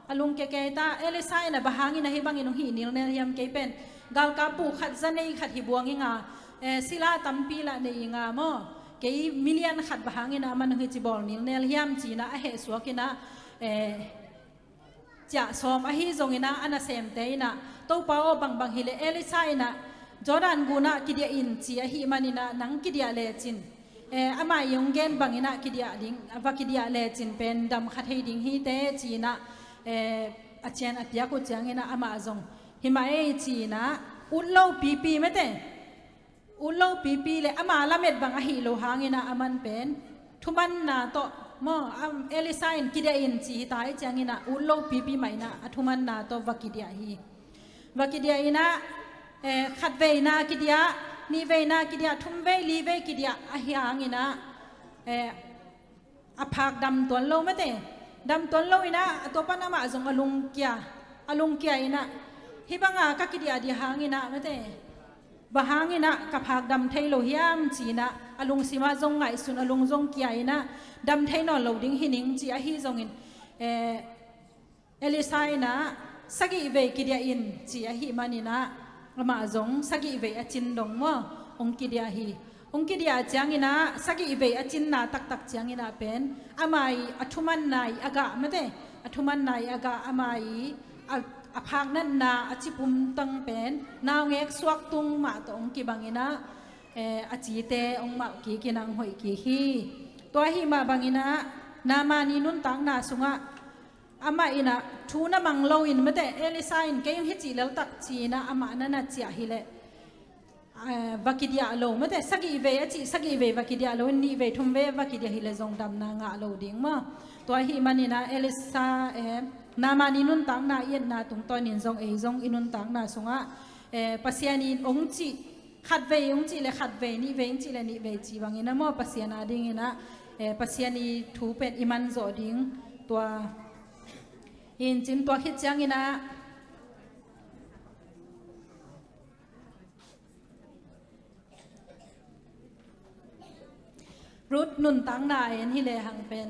A lungkia kei ta, Elisha in ah bang hangin ah hih bangin hong hih nilnel hiam, kei pen galkapbu khat za nei khat hi buang ing a, eh, sila tampi lah nei ing a maw? Kei milian khat bang hangin ah aman hong hih ci bawl nilnel hiam ci in ah a hehsuak in ah, eh, ciah sawm ahi zongin ah a nasemte in ah, Topa aw, bangbang hileh Elisha in ah Jordan gun ah kidiah in ci ahih manin ah nang kidiah lecin, eh, ama i hong gen bangin ah kidiah ding, va kidiah lecin pen dam kha thei ding hi teh ci in ah, eh, a cian a piak uh ciangin ah amah zong hi mah ei ci in ah, ut lo pipi mate. Ut lo pipi le ama lamet bang ahi lo hangin ah aman pen thumanna tawh maw, am, Elisha in kidiah in ci hi ta i ciangin ah ut lo pipi mah in ah a thumanna tawh va kidiah hi. Va kidiah in ah, eh, khat veina kidiah, nih veina kidiah, thum vei, li vei kidiah ahi hangin ah, eh, a phak dam tuan lo mate. Dam tuan lo in ah, a tua pan amah zong a lungkia, a lungkia in ah, hih banga ka kidiah dih hangin ah mate, bang hangin ah ka phak dam thei lo hiam ci in ah, a lungsim ah zong ngaihsun, a lung zong kia in ah, dam thei nawn lo ding hi ning ci ahi zongin, eh, Elisha in ah sagih vei kidiah in ci ahih manin ah amah zong sagih vei a cin dong maw, hong kidiah hi. Hong kidiah ciangin ah sagih vei a cinna taktak ciangin ah pen ama i a thumanna i a gah mate, a thumanna i a gah ama i a, a phak natna a cipum tang pen naungek suak tung mah tawh hong kibang in ah, eh, a cite hong mauh kik in ah hong hoih kik hi. Tua ahih mah bangin ah Naaman i nuntakna sungah amah in ah thu na mang loin mate, Elisha in kei hong hi cih lel tak ci in ah amah na na ciah hileh, eh, va kidiah lo mate, sagih vei a cih sagih vei va kidiah lo in, nih vei thum vei va kidiah hileh zong damna ngah lo ding maw. Tua ahih manin ah Elisha, eh, Naaman i nuntakna i etna tungtawnin zong ei zong i nuntakna sungah, eh, Pasian in hong cih khat vei hong cih le khat vei, nih vei hong cih le nih vei ci bangin ah maw, Pasian a dingin ah, eh, Pasian i thu pen i man zawh ding. Tua in cin tua khit ciangin ah Ruth nuntakna en hi lehang pen,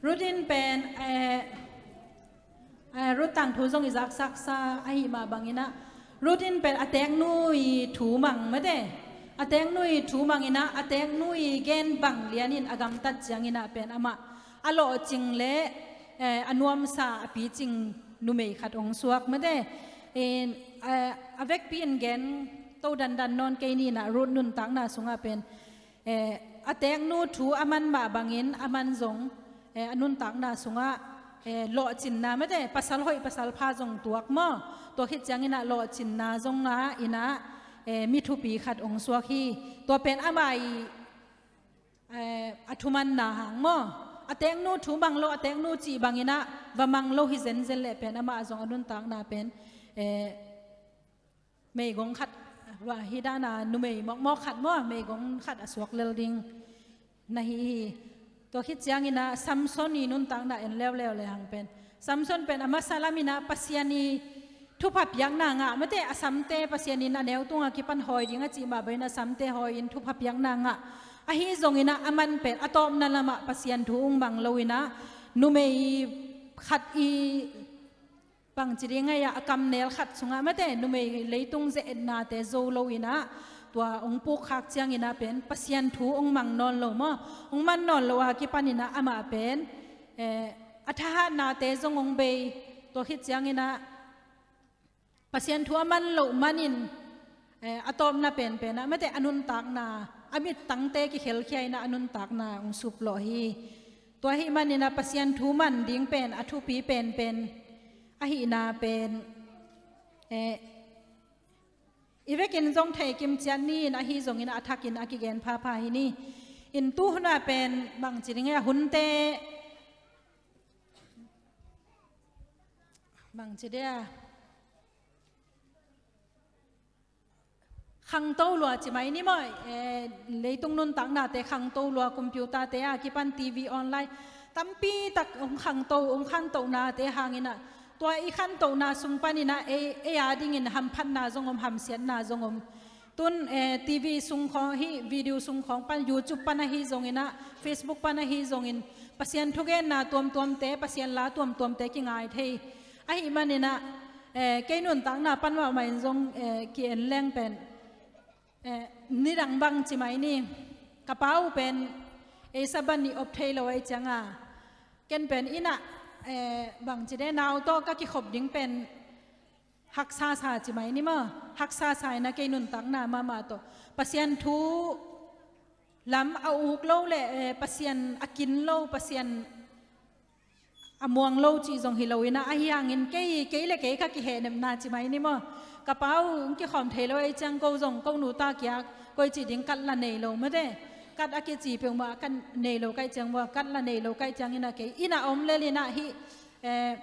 Ruth in pen, eh, eh, Ruth tangthu zong i zaksaksa ahih mah bangin ah, Ruth in pen a teknu i thu mang mate, a teknu i thu mangin ah, a teknu i gen bang lianin a gamtat ciangin ah pen amah a lawhcing le, eh, a nuamsa a picing numei khat hong suak mate. In, eh, a vekpi in gen to dandan nawn kei ni in ah, Ruth nuntakna sungah pen, eh, a teknu thu a man mah bangin aman zong, eh, a nuntakna sungah, eh, lawhcinna mate, pasal hoih pasal pha zong tuak maw. Tua khit ciangin ah lawhcinna zong ngah in ah, eh, mi thupi khat hong suak hi. Tua pen amah i, eh, a thumanna hang maw. A teknu thu mang lo, a teknu cih bangin ah va mang lo hi zenzen leh pen amah zong a nuntakna pen, eh, meigong khat, va hi dan a numei mawkmawk khat maw, meigong khat a suak lel ding na hi hi. Tua khit ciangin ah Samson i nuntakna en leuleu lehang pen, Samson pen a masa lamin ah Pasian i thupha piakna ngah mate, a samte Pasian in a neu tungah kipan hawi ding a cih mah bangin a samte hawi in thupha piakna ngah. Ahi zongin ah aman pen a tawpna lamah Pasian thu hong mang loin ah numei khat i bangci ding ahi a, a kamnel khat sungah mate, numei leitung ze-etnate zo loin ah, tua hong pukkhak ciangin ah pen Pasian thu hong mang nawn lo maw, hong man nawn lo a kipanin ah amah pen, eh, a thahatnate zong hong bei. Tua khit ciangin ah Pasian thu a man loh manin, eh, a tawpna penpen ah mate, a nuntakna, a mittangte kikhelkhia in ah a nuntakna hong suplawh hi. Tua ahih manin ah Pasian thu man ding pen a thupi penpen ahihna pen, eh, i vekin zong thei kimciat ni in, ahi zongin a thakin a kigen phapha hi ni. In tu hun ah pen bangci ding a, hunte bangci dia, khangto lua ci mai ni maw, eh, leitung nuntaknate khangto lua, computer-te a kipan T V online tampi tak hong khangto, hong khantohnate hangin ah, tua i khantohna sung panin ah ei, ei a dingin hamphatna zong om, hamsiatna zong om. Tun, eh, T V sung khawng, hih video sung khawng pan, YouTube pan ahi zongin ah, Facebook pan ahi zongin, Pasian thugenna tuamtuamte, Pasian la tuamtuamte kingai thei. Ahih manin ah, eh, kei nuntakna pan mahmah in zong, eh, ki-en leng pen, eh, nidang bang ci mai ni, ka pa uh pen ei saban nih op thei lo ahih ciangin, ken pen inn ah, eh, bangci de, nau tawh ka kikhop ding pen haksa sa ci mai ni maw, haksa sa in ah kei nuntakna mahmah tawh Pasian thu lam a uk lo le, eh, Pasian a kin lo, Pasian a muang lo cih zong hi lo in ah, ahi hangin kei, kei le kei ka kihehnepna ci mai ni maw. Ka pa uh hong kikhawm thei lo ahih ciang ko zong, ko nu ta kiang koici ding kat la nei lo mate. Kat a kici peuhmah ka nei lo ka hih ciang maw, kat la nei lo ka hih ciangin ah kei inn ah om lel in ah hih, eh,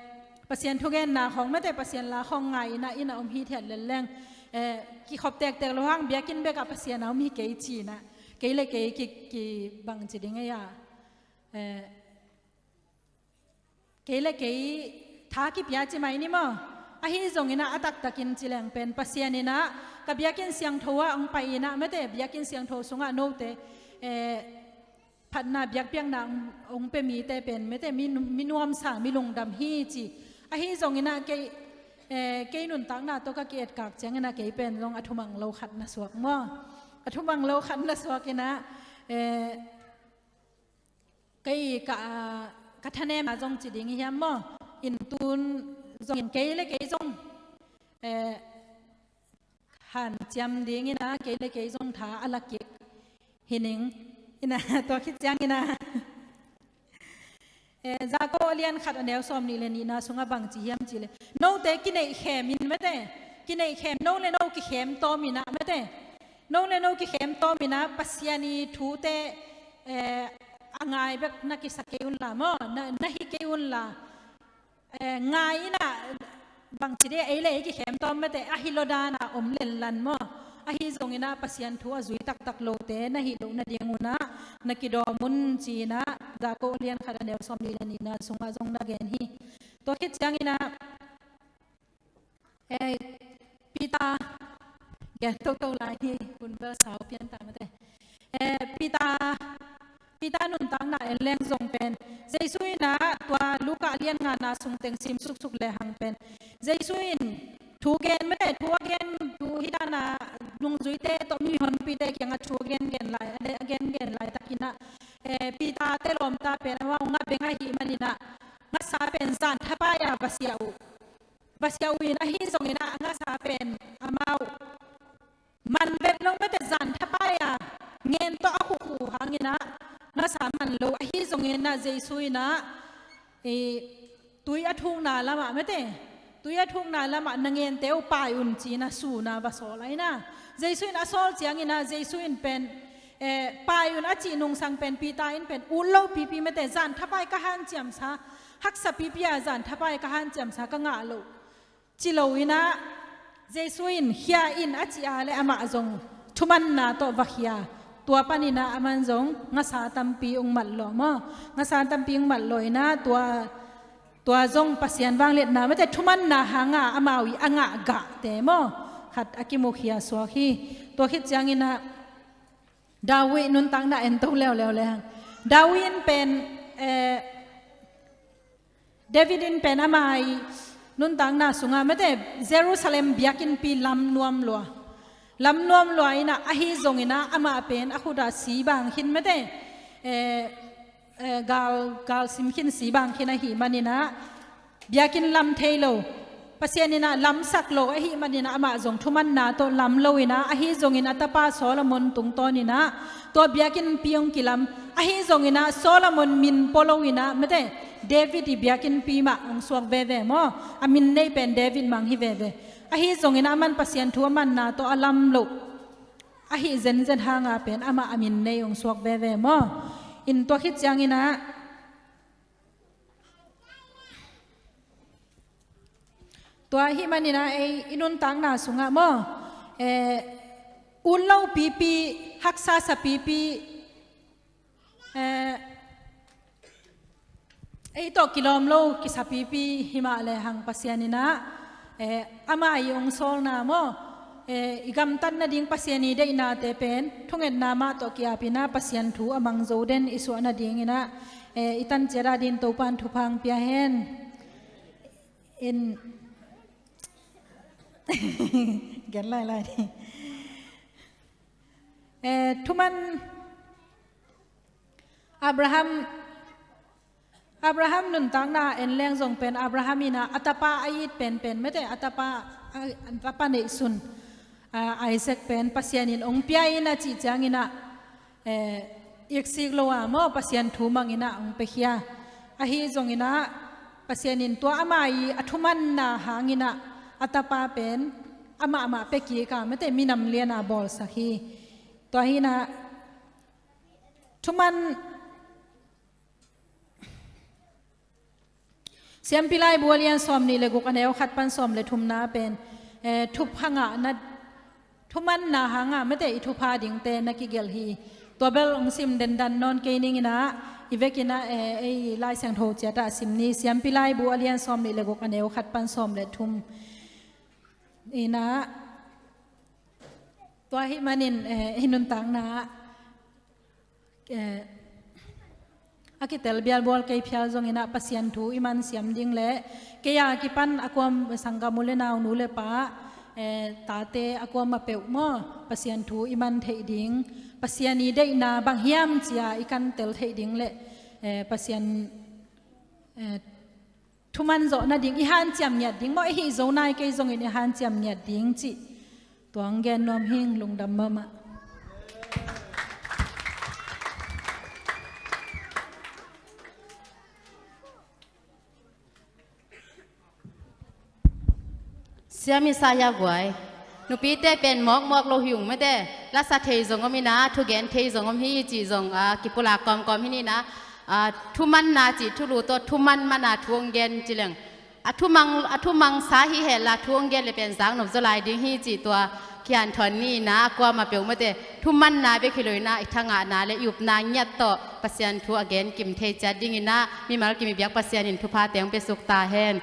Pasian thugenna khawng mate, Pasian la khawng ngai in ah inn ah om hithiat lel leng, eh, kikhop tektek loh hang biakinn bekah Pasian a om hi kei ci in ah, kei le kei ki, kibangci ding ei a, eh, kei le kei tha kipia ci mai ni maw. Ahi zongin ah a taktakin ci leng pen Pasian in ah ka biakinn siangtho ah hong pai in ah mate, biakinn siangtho sungah note, eh, phatna, biakpiakna hong, hong pia mite pen mate, mi, mi nuamsa, mi lungdam hi ci. Ahi zongin ah kei, eh, kei nuntakna tawh ka ki-etkak ciangin ah kei pen zong a thumang lo khat na suak maw. A thumang lo khat na suak in ah, eh, kei ka, ka thanemna zong ci ding hi hiam maw. In tun zong in kei le kei zong, eh, hanciam dingin ah kei le kei zong tha a la kik hi ning. In ah, tua khit ciangin ah, eh, Jakob a lian khat a neu sawmnih le nihna sungah bangci hiam cih leh, note kineihkhem in mate, kineihkhem, no le no kikhem tawm in ah mate, no le no kikhem tawm in ah Pasian i thute, eh, a ngai bek na kisa kei unla maw, na, na hi kei unla, eh, ngai in ah, bangci de, ei le ei kikhem tawm mate, a hi lo dan a om lenlan maw. Ahi zongin ah Pasian thu a zui taktak lote na hih loh nadingun ah na kidawm un ci in ah Jakob a lian khat a neu sawmnih le nihna sungah zong na gen hi. Tua khit ciangin ah, eh, Peter, gen toto lai hi, hun bel sau pian ta mate. Eh, Peter, Peter nuntakna en leng zong pen, Jesu in ah tua Luka lian ngana sung teng sim suksuk lehang pen, Jesu in thu gen mate, thu a gen, thu hi dan a nungzuite tawh mihonpite kiangah thu a gen gen lai, a gen gen laitakin ah, eh, Peter te lawmta pen amau ngah beng ahih manin ah, ngasa pen zan thapai a va sia uh. Va sia uh in, ahi zongin ah a ngasa pen amau man bek lo mate, zan thapai a ngen tawh a khukhu hangin ah ngasa man lo. Ahi zongin ah Jesu in ah, eh, tui a thukna lamah mate, tui a thukna lamah na ngente uh pai un ci in ah sun a va sawl a in ah, Jesu in a sawl ciangin ah Jesu in pen, eh, pai un a cih nungsang pen Peter in pen ut lo pipi mate, zan thapai ka hanciamsa, haksa pipi a zan thapai ka hanciamsa, ka ngah lo ci lo in ah, Jesu in khia in a cih a le amah zong thumanna tawh va khia. Tua panin ah aman zong ngasa tampi ung mat lawh maw. Ngasa tampi ung mat lawh in ah tua, tua zong Pasian vangliatna mate, thumanna hanga amau i a ngah gahte maw, khat a kimukhia suak hi. Tua khit ciangin ah David nuntakna en to leuleu le hang. David in pen, eh, David in pen ama i nuntakna sungah mate, Jerusalem biakinnpi lam nuam lua. Lam nuam lua in ah, ahi zongin ah amah pen a khut ah si bang khin mate, eh, eh, gal, gal sim khin, si bang khin ahih manin ah, biakinn lam thei lo, Pasian in ah lamsak lo ahih manin ah amah zong thumanna tawh lam lo in ah, ahi zongin a tapa Solomon tungtawn in ah tua biakinnpi hong kilam. Ahi zongin ah Solomon min pua lo in ah mate, David i biakinnpi mah hong suak veve maw. A min nei pen David mah hong hi veve. Ahi zongin ah aman Pasian thu a manna tawh a lam lo ahih zenzen hanga pen amah a min nei hong suak veve maw. In tua khit ciangin ah, tua ahih manin ah ei i nuntakna sungah maw, eh, Ut lo pipi, haksa sa pipi, eh, ei tawh kilawm lo kisa pipi himah le hang Pasian in ah, eh, amah i ong sawlna maw, eh, i gamtat nading Pasian i deihnate pen thungetna mah tawh ki-ap in ah Pasian thu a mang zo den i suah nading in ah, eh, i tan ciat a ding Topa'n thupha hong pia hen. In gen lailai ding. Eh, thuman Abraham, Abraham nuntakna en leng zong pen Abraham in ah a tapa a it penpen mete, a tapa, a, a tapa neihsun, ah, Isaac pen Pasian in ong pia in a cih ciangin ah, eh, iksik lo a maw, Pasian thu mang in ah ong piakhia. Ahi zongin ah Pasian in tua ama i a thumanna hangin ah a tapa pen amah mah pia kik a mete, minam lian a bawlsak hi. Tua hi in ah thuman Siampi Laibu a lian sawmnih le guk a neu khat pan sawm le thumna pen, eh, thupha ngahna, thumanna hanga mete i thupha dingte na kigelh hi. Tua bel ong sim dendan nawn kei ning in ah, i vekin ah, eh, ei Lai Siangtho ciat ah sim ni. Siampi Laibu a lian sawmnih le guk a neu khat pan sawm le thum in ah, tua ahih manin, eh, i nuntakna ah, eh, a kitel bialbual kei phial zongin ah Pasian thu i man siam ding le kei a kipan a kuam sanggam u le nau, nu le pa, eh, tate a kuamah peuh maw, Pasian thu i man theih ding, Pasian i deihna bang hiam ci-a i kan tel theih ding le, eh, Pasian, eh, thuman zawh nading i hanciam ngiat ding maw, i hih zo nai kei zongin i hanciam ngiat ding cih tua ong gen nuam hing. Lungdam mahmah. Siam i sa hia guai. Nupite pen mawkmawk lo hi ung mete. Lasa thei zong om hi in ah, thugen thei zong om hi cih zong, ah, kipulak kawmkawm hi ni in ah, ah, thumanna cih thulu tawh thuman man a thu ong gen ci leng, a thumang, a thumang sa hi hel a thu ong gen le pen zaknop zaw lai ding hi cih tua kihanthawn ni in ah, a kuamah peuh mete thumanna bek hi lo in ah i thangahna le i upna ngiat tawh Pasian thu a gen kim thei ciat ding in ah mimal kim i biak Pasian in thupha teng pia suk ta hen.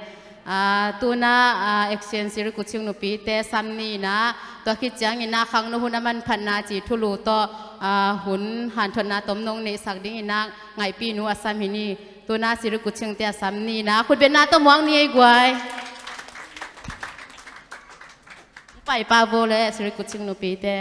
Ah, tuna, ah, Action Sirikuching nupite sam ni in ah, tua khit ciangin ah khangno hun a manphatna cih thulu tawh, ah, hun hanthotna tomno ong neihsak ding in ah Ngaihpi nu a sam hi ni. Tuna Sirikuchingte a sam ni in ah khutbetna tawh muak ni ei guai. Pai pa vo le Sirikuching nupite.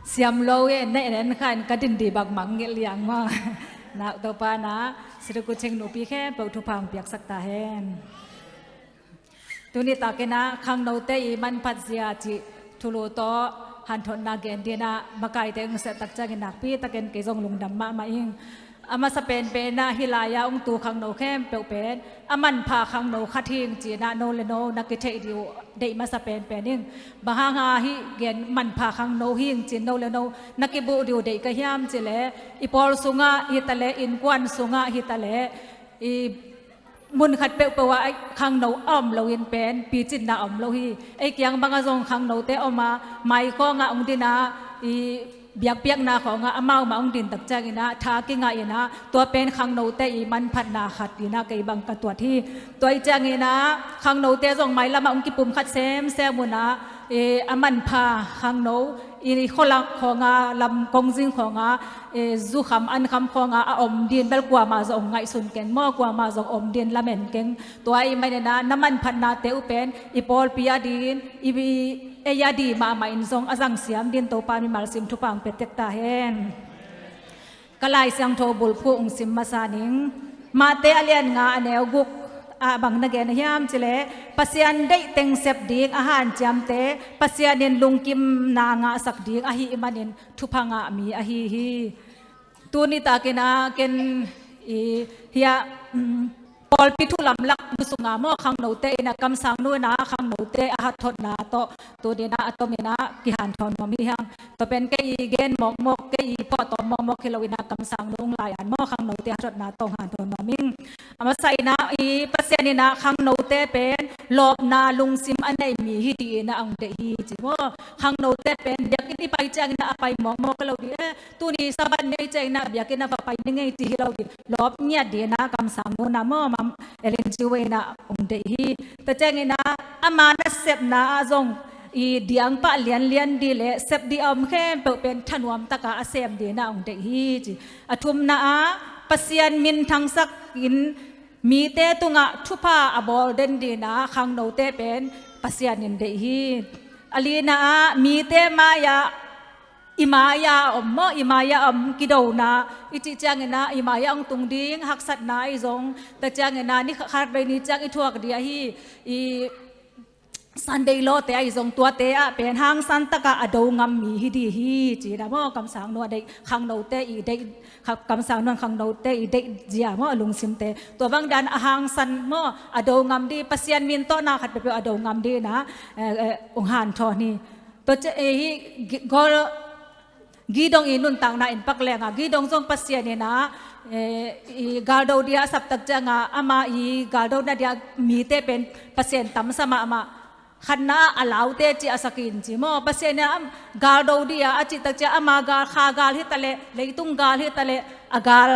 Siam lo in na en en khan ka din di bak mang ngilh liang ma. Nak Topa na siriku thing nupi khempeuh thupha hong piaksak ta hen. Tuni takin ah khangnote i manphat zia cih thulu tawh hanthotna gen dingin ah makaite hong siah tak ciangin nakpi takin kei zong lungdam mahmah ing. A masa penpen ah hih lai-ah hong tu khangno khempeuh pen a manpha khangno khat hing ci-in ah no le no na kitheih dih uh deih masa penpen ing. Bang hanga hih gen manpha khangno hing ci-in no le no na kibuh dih uh deih ka hiam cih leh i pawl sungah hi ta leh innkuan sungah hi ta leh i mun khat peuhpeuh ah khangno a om loin pen picinna a om lo hi. Ei kiang bangah zong khangnote om a mai khawngah hong din ah i biakpiakna khawngah amau mah hong din tak ciangin ah tha kingah in ah tua pen khangnote i manphatna khat in ah kei bang ka tuat hi. Tua i ciangin ah khangnote zong mailamah hong kipum khat semsem un ah i a manpha khangno i khualak khawngah lam kongzing khawngah i zukham ankham khawngah a om din bel kuamah zong hong ngaihsun keng maw, kuamah zong om din lamen keng. Tua i manin ah na manphatnate uh pen i pawlpi a din i ei a di mahmah in zong a zangsiam din Topa mimal sim thupha hong pia tek ta hen. Ka Lai Siangtho bulphuh hong sim masa ning. Mate a lian nga a neu guk ah bang na gen a hiam cih leh Pasian deih teng sep ding a hanciamte Pasian in lungkimna ngahsak ding ahih manin thupha ngah mi ahi hi. Tuni takin ah ken i hiah pawlpi thu lamlak bu sunga maw khangnote in ah kamsang nu in ah khangnote a hathotna tawh tuni in ah a tom in ah kihanthawn nuam hi hang. Tua pen kei i gen mawkmawk kei i phuahtawm mawkmawk hi lo in ah kamsang nu hong lai-an maw khangnote a hathotna tawh hong hanthawn nuam ing. A masa in ah i Pasian in ah khangnote pen lawpna lungsim a nei mi hi dih in ah hong deih hi ci maw. Khangnote pen biakinn i pai ciangin ah a pai mawkmawk hi lo dih e. Tuni Sabbath ni ei ciangin ah biakinn a va pai ni ngei ci hi lo dih. Lawp ngiat dih in ah kamsang nu in ah maw Mam Ellen G White in ah hong deih hi. Tua ciangin ah ama nasepna ah zong i diangpah lianlian dih leh sep dih a om khempeuh pen thanuam takah a sem dih in ah hong deih hi ci. A thumna ah Pasian min thangsak in mite tungah thupha a bawl den dih in ah khangnote pen Pasian in deih hi. A lina ah mite mai-ah i mai-ah a om maw, i mai-ah a om kidona i cih ciangin ah i mai-ah hong tung ding haksatna ahi zong tua ciangin ah ni khatvei ni ciang i thuak dih ahi i Sunday lawte ahi zong tuate ah pen hangsan takah a do ngam mi hi dih hi ci-in ah maw kamsang nu a deih khangnote i deih kamsang nu in khangnote i deih zia maw a lungsimte tua bang dan a hangsan maw a do ngam dih Pasian min tawh na khat peuhpeuh a do ngam dih in ah hong hanthawn hi. Tua ciah hih gol Gidong i nuntakna in pak lengah Gidong zong Pasian in ah i galdo dih a sap tak ciangah ama i galdona dih a mite pen Pasian tamsa mahmah. Khatna ah a laute cih a sak in ci maw Pasian in ah galdo dih a a cih tak ciah ama gal kha gal hi ta leh leitung gal hi ta leh a gal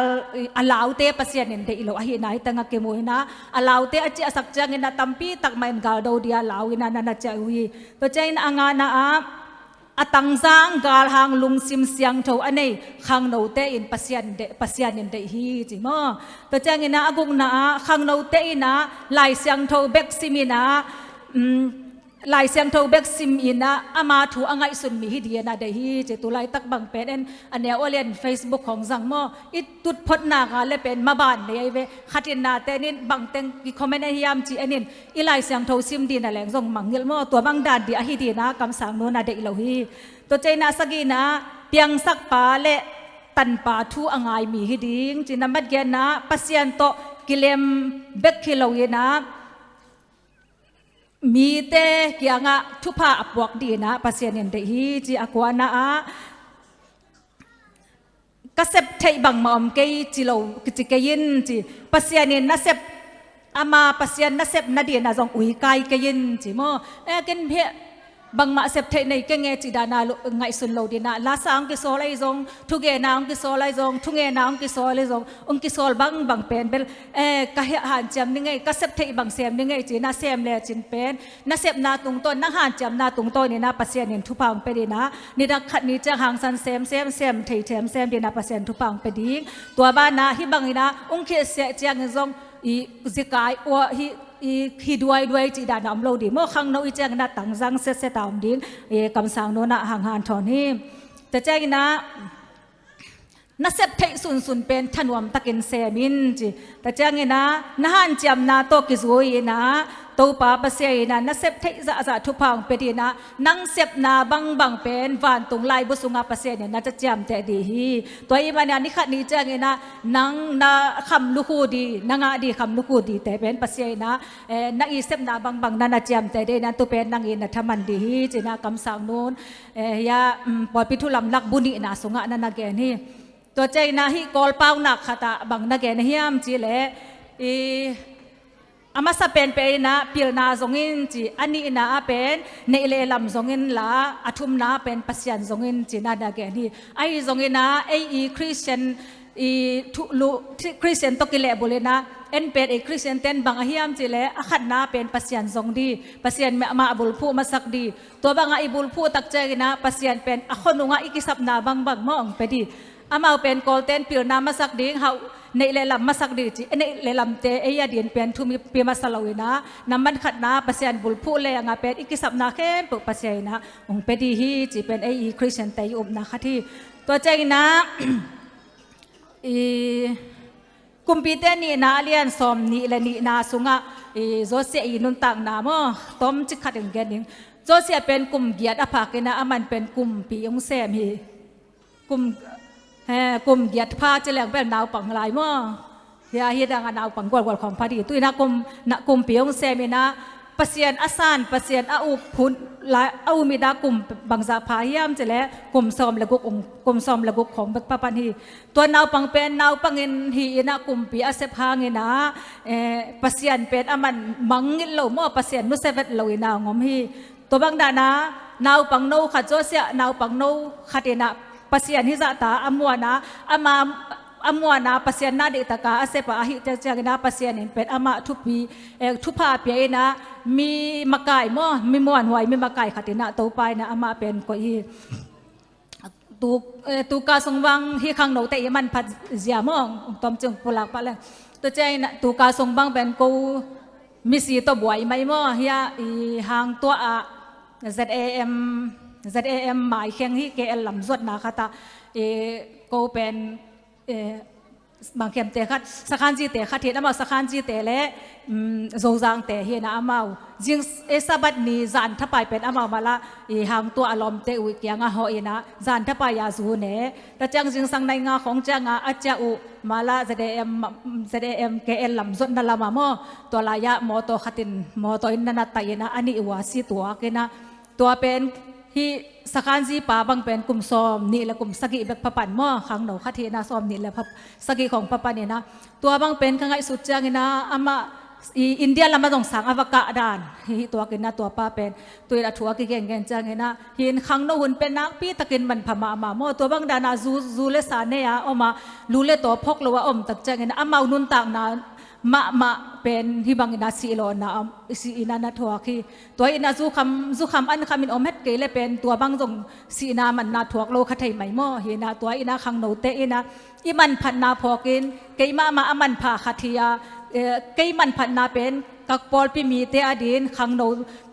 a laute Pasian in deih lo ahihna hi tangah kimu in ah a laute a cih a sak ciangin ah tampi tak mah in galdo dih a lau in ah na na ciah uh hi. Tua ciangin a ngana ah a tangzang galhang lungsim siangtho a nei khangnote in Pasian deih, Pasian in deih hi ci maw. Tua ciangin ah a gukna ah khangnote in ah Lai Siangtho bek sim in ah Lai Siangtho bek sim in ah ama thu a ngaihsun mi hi dih in ah deih hi ci. Tulaitak bang pen en a neu a lian Facebook hong zang maw i tutphotna nga le pen maban nei ahi ve. Khatin nate nin bangteng ki comment ahi hiam ci en in i Lai Siangtho sim dih na leng zong mangngilh maw tua bang dan dih ahi dih na kamsang nu na deih lo hi. Tua ciah in ah sagihna piangsakpa le tanpa thu a ngai mi hi ding ci. Na matgiatna Pasian tawh kilem bek hi lo in ah mite kiangah thupha a puak dih in ah Pasian in deih hi ci. A kuana ah ka sep theih bangmah om kei ci lo kici kei in ci. Pasian in na sep ama Pasian na sep na dih in ah zong ui kai kei in ci maw. E ken heh bangmah sep theih nei kei nge ci dana ngaihsun lo dih in ah lasa hong kisawl ahi zong thugena hong kisawl ahi zong thungena hong kisawl ahi zong hong kisawl bangbang pen bel e ka hanciam ni ngei ka sep theih bang sem ni ngei ci in ah sem le cin pen na sepna tungtawn na hanciamna tungtawn in ah Pasian in thupha hong pia dih in ah nidang khat ni ciang hangsan semsem sem thei semsem dih in ah Pasian thupha hong pia ding. Tua banah hih bang in ah hong khilhsiah ciangin zong i zikai ua hi i hi duaiduai cih dana om lo dih maw. Khangno i ciangin ah tangzang setset a om ding i kamsang nu na hong hanthawn hi. Tua ciangin ah na sep theih sunsun pen thanuam takin sem in ci. Tua ciangin ah na hanciamna tawh kizui in ah Topa Pasian in ah na sep theih zahzah thupha hong pia dih in ah nang sepna bangbang pen vantung laibu sungah Pasian in na ciamteh dih hi. Tua ahih manin ah ni khat ni ciangin ah nang na kham lukhu dih, na ngah dih kham lukhu dihte pen Pasian in ah, eh, nang i sepna bangbang na na ciamteh dih in ah tu pen nang in na thaman dih hi ci-in ah kamsang nun, eh, hiah, um, pawlpi thu lamlak bu nihna sungah na na gen hi. Tua ciangin ah hih Kawl paunak khat ah bang na gen hiam cih leh, i, a masa pen pen in ah pilna zong in ci, a nihna ah pen neih le lam zong in la, a thumna ah pen Pasian zong in ci na na gen hi. Ahi zongin ah ei i Christian i thu lu, Christian tawh kilehbulh in ah en pen ei Christian ten bang a hiam cih leh a khatna ah pen Pasian zong dih, Pasian mah, mah bulphuh masak dih. Tua bangah i bulphuh tak ciangin ah Pasian pen a khonung ah i kisapna bangbang mawh hong pia dih. Amau pen Kawlten pilna masak ding, hauh neih le lam masak dih ci, neih le lamte ei a din pen thu mi pi masa lo in ah na man khatna ah Pasian bulphuh leng ah pen i kisapna khempeuh Pasian in ah hong pia dih hi ci pen ei i Christian te i upna khat hi. Tua ciangin ah i Kumpite nihna a lian sawm nih le nihna sungah i Josiah i nuntakna maw, tawmcik khat in gen ning. Josiah pen kum giat a phak in ah aman pen kumpi hong sem hi. Kum, he, kum giat pha ci leng bel naupang lai maw? Hia, hi dang a naupang gualgual khawng pha dih. Tu in ah kum, na, kumpi hong sem in ah Pasian a san, Pasian a up hun, la, a um in ah kum bangzah pha hiam cih leh kum sawm le guk, kum sawm le guk khawng bek pha pan hi. Tua naupang pen naupang in hi in ah kumpi a sep hangin ah, eh, Pasian pen aman mangngilh lo maw, Pasian nusia vet lo in ah hong om hi. Tua bang dan ah naupang no khat, Josiah naupang no khat in ah Pasian hizahta a muan ah, ama a muan ah Pasian na deihtak a a sep a ahih ciangin ah Pasian in pen amah thupi, eh, thupha pia in ah mi makai maw, mi muanhuai, mi makai khat in ah Topa in ah amah pen koih hi. Tu, eh, tu ka sung bang hih khangnote i manphat zia maw, tawmcik pulak pah leh. Tua ciangin ah tu ka sung bang pen ko misi tawh buai mai maw, hia i Hangtua ah Z A M, Z A M maikheng hi K L lam zuatna khat ah, eh, ko pen, eh, Bangkhiamte khat, Sakhanjite khat hi in amau Sakhanjite le, um, Zozangte hi in ah amau. Zing, eh, Sabbath ni zan thapai pen amau mah la i Hangtua a lawmte uh kiangah hawh in ah zan thapai a zu ne. Tua ciang zingsang nai nga khawng ciangah a ciah uh mah la Z A M, Z A M K L lam zuatna lamah maw. Tua lai-ah mawtaw khat in mawtaw in na na taih in ah a nih uh a si tuak in ah Tua pen hih Sakhanji pa bang pen kum sawm nih le kum sagih bek pha pan maw, khangno khat hi in ah sawm nih le pha, sagih khawng pha pan in ah. Tua bang pen ka ngaihsut ciangin ah amah i India lamah zong sang a va kah dan hi tuak in ah tua pa pen. Tu in ah thu a kigengen ciangin ah hih khangno hun pen nakpi takin manpha mahmah maw. Tua bang dan ah zu, zu le sa nei a om a, lu le taw phawk lo a om tak ciangin ah amau nuntakna mahmah pen hih bangin ah sih lawhna, sih in ah na thuak hi. Tua in ah zukham, zukham ankham in om het kei le pen tua bang zong sihna manna thuak lo kha thei mai maw. Hi in ah tua in ah khangnote in ah i manphatna phawkin keimah mah a manpha khat hi a, eh, kei manphatna pen ka pawlpi mite a din khangno,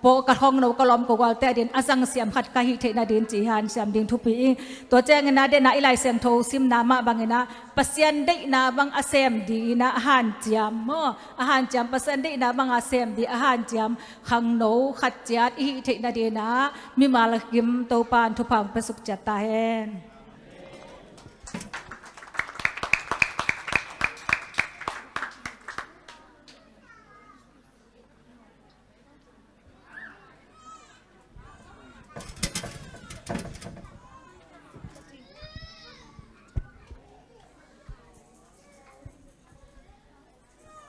paw, ka khangno ka lawm ka gualte a din a zangsiam khat ka hih theih nadin ci hi hansiam ding thupi ing. Tua ciangin ah den ah i Lai Siangtho simna mah bangin ah Pasian deihna bang a sem ding in ah a hanciam maw, a hanciam, Pasian deihna bang a sem ding a hanciam khangno khat ciat i hih theih nadin ah mimal kim Topa in thupha hong pia suk ciat ta hen.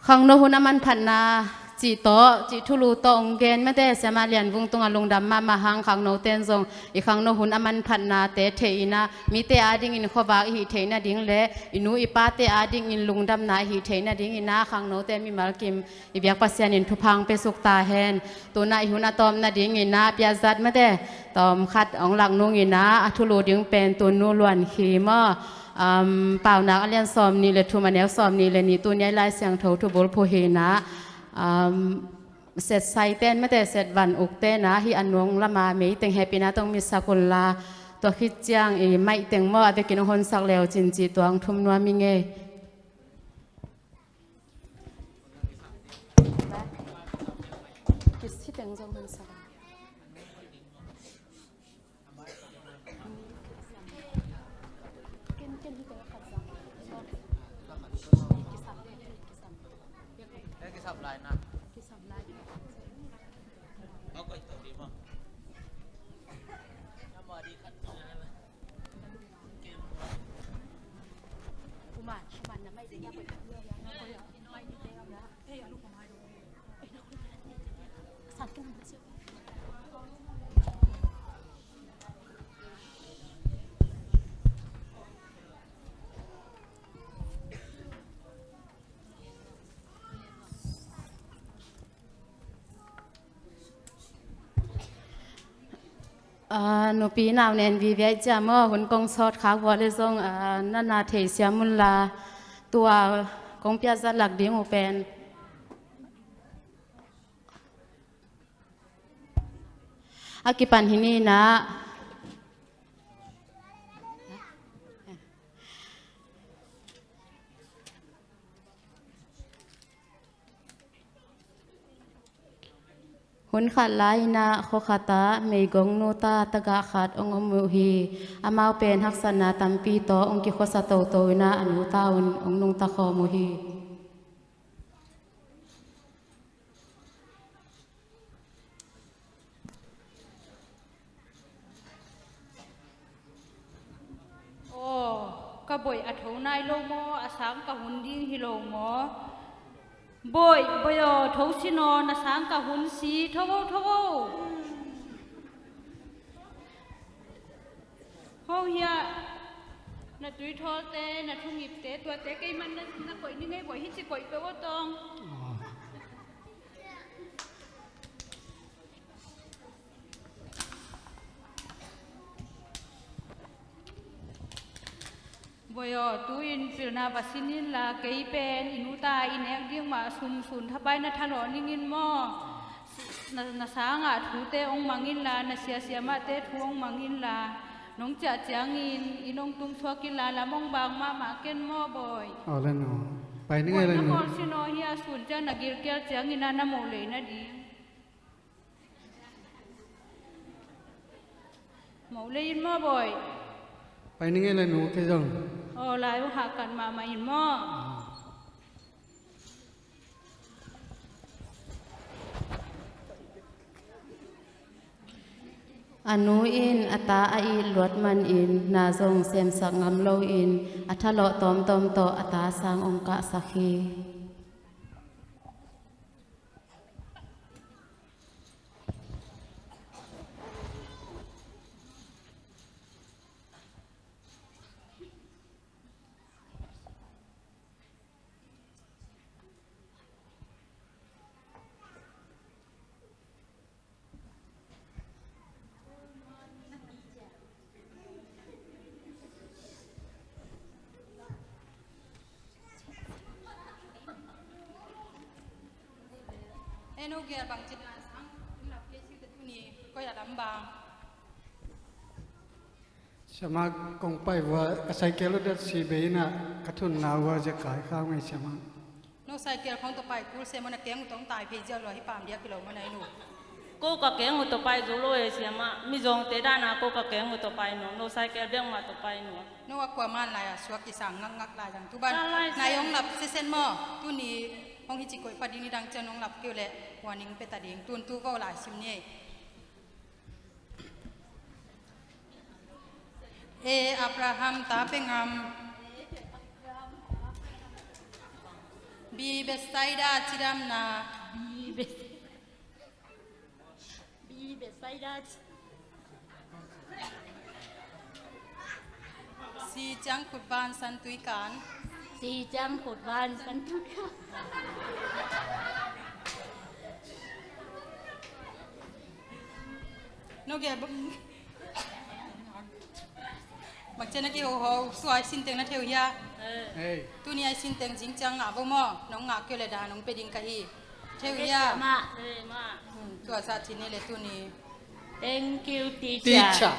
Khangno hun a manphatna cih tawh, cih thulu tawh hong gen mate, Siamah Lian Vung tungah lungdam mahmah hang, khangnote in zong i khangno hun a manphatnate theih in ah mite adingin khuavak i hih theih nading le i nu i pate adingin lungdamna i hih theih nadingin ah khangnote mimal kim i biak Pasian in thupha hong pia suk ta hen. Tu in ah i hun a tawp nadingin ah piatzat mate tawm khat hong lak nung in ah a thulu ding pen tu Nu Luan Khi maw, um, Paunak a lian sawm nih le thum, a neu sawm nih le nih, tu ni a i Lai Siangtho thubulphuh hi in ah, um, set saite in mate, set van ukte in ah hih a nung lamah meiteng hehpihna tawh hong mitsak un la. Tua khit ciang i maih teng maw, a vekin hong honsak le uh cin cih tua hong thum nuam ing ei. Kisi teng zong honsak a. A, nupi nau nen vive ahih ciang maw, hun kong sawt khak vua le zong, a, na na theisiam un la, tua kong piak zat lak ding uh pen a kipan hi ni na. Hun khat lai-in ah khua khat ah meigong nu ta tagah khat hong om uh hi. Amau pen haksatna tampi tawh hong kikhuasa toto in ah a nu ta un hong nungta khawm uh hi. Aw, ka boih a tho nai lo maw, a sang ka hun ding hi lo maw? Boih, boih aw, tho sin aw, na sang ka hun si, tho vo, tho vo. Hong hia, na tuithawlte, na thungipte, tuate kei man na, na koih ni ngei boih, hi ci koih peuh aw tawng. Boih aw, tu-in pilna va sin inla, kei pen i nu ta i nek ding mah sum sun thapai na thalawh ning in maw? Na, na sangah thute hong mang inla, na siasia mahte thu hong mang inla, nong ciah ciangin inn hong tung suak inla, lam hong bang mahmah ken maw, boih? Aw le nu. Pai ning ei le nu. Boih, na khawl sin aw, hih a sun ciang na gilkial ciangin ah na moh lei nading. Moh lei in maw, boih? Pai ning ei le nu, kei zong. Aw, lai uh hahkat mahmah in maw? A nu in a ta a it luat manin na zong semsak ngam loin a thalawh tawmtawm tawh a ta sang hong kahsak hi. En, hugel bangci dan sang, in lap kei si te tuni, koi a lam bang. Siamah, kong pai vua, ka cycle uh dat si bei in ah, ka thunna vua zia kai kha ngei siamah. No cycle khong tawh pai kul se maw, na keng uh tawh hong tai phei ziau lua hi pam diak hi lo maw na i nu. Ko ka keng uh tawh pai zo lo e siamah, mizawngte dana ko ka keng uh tawh pai nuam lo, cycle bek mah tawh pai nuam. No a kua man lai a suak kisang ngakngak lai zang tu ban. Nai hong lap sesen maw, tuni hong hici koih pha ding nidang ciang hong lap kei uh leh warning pia ta ding, tun tu vaw lai sim ni ei. A, Abraham ta pia ngam. B, Bethsaida cidamna. B, Beth-, B, Bethsaida ci-, C, ciangkhut van santui kan. C, ciangkhut van santui kan. No ge, bang ciang na kiho ho, tua ai sinteng na theu hia? Hei. Tuni ai sinteng zing ciang ngah vo maw, nong ngah kei le dan nong pe ding ka hi. Theu hia? Hei, mah. Hmm, tua zah ci ni le tuni. Thank you, teacher. Teacher.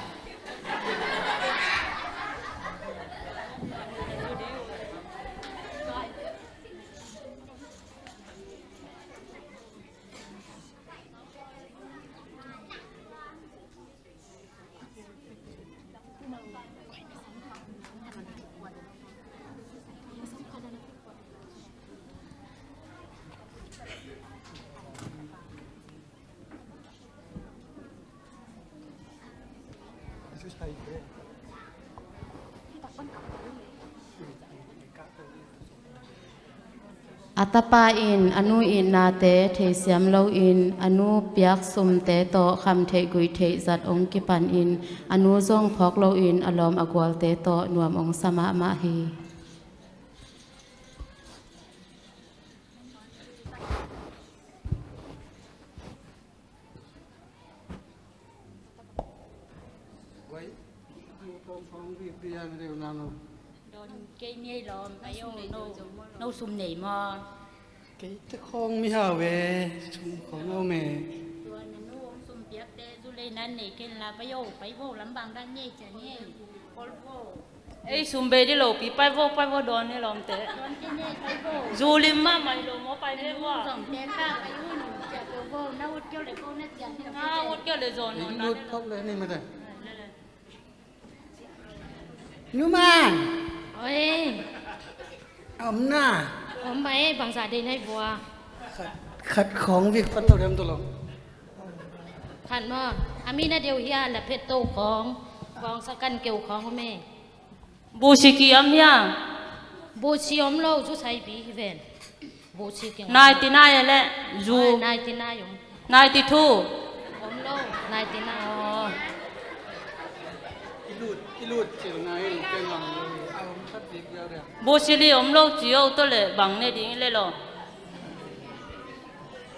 A tapa in a nu itnate theisiam loin a nu piak sumte tawh khamtheih guihtheih zat hong kipanin a nu zong phawk loin a lawm a gualte tawh nuam hong sa mahmah hi. Dawn kei ni ei lawm, pai o, no, no sum nei maw? Kei te khawng mi hau ve, sum khawng au me. Tua na nu hong sum piakte zu lei nan nei ken la, pai o, pai vo, lam bang dan ni ei, cia ni ei, kol vo. Ei sum bei di lo pi, pai vo, pai vo, dawn ni lawmte. Dawn kei ni ei, pai vo. Zu lim mahmah hi lo maw, pai ve vo. Zong te ka, pai un, cia ko vo, na ut kio le ko na cia ni. Na ut kio le zawn. Ei, no, ut na phawk le ni mate. Numan. Oi. Om na. Om mai, bangzah deih na hi vua? Khat, khat khawng vik pan lo dem to lo. Khat maw. A mi na deuh hia, la phet to khawng. Bawngsa kan keu khawng om e. Busi ki om hia? Busi om lo, zu sai bi hi ven. Busi ki om. Ninety nine le zu. Ai, ninety nine om. Ninety two. Om lo, ninety nine. Oh. I lut, i lut cil ngai, ken lang lo. A om khat bik ya dia. Busi li om lo ci o, to le bang ne ding le lo.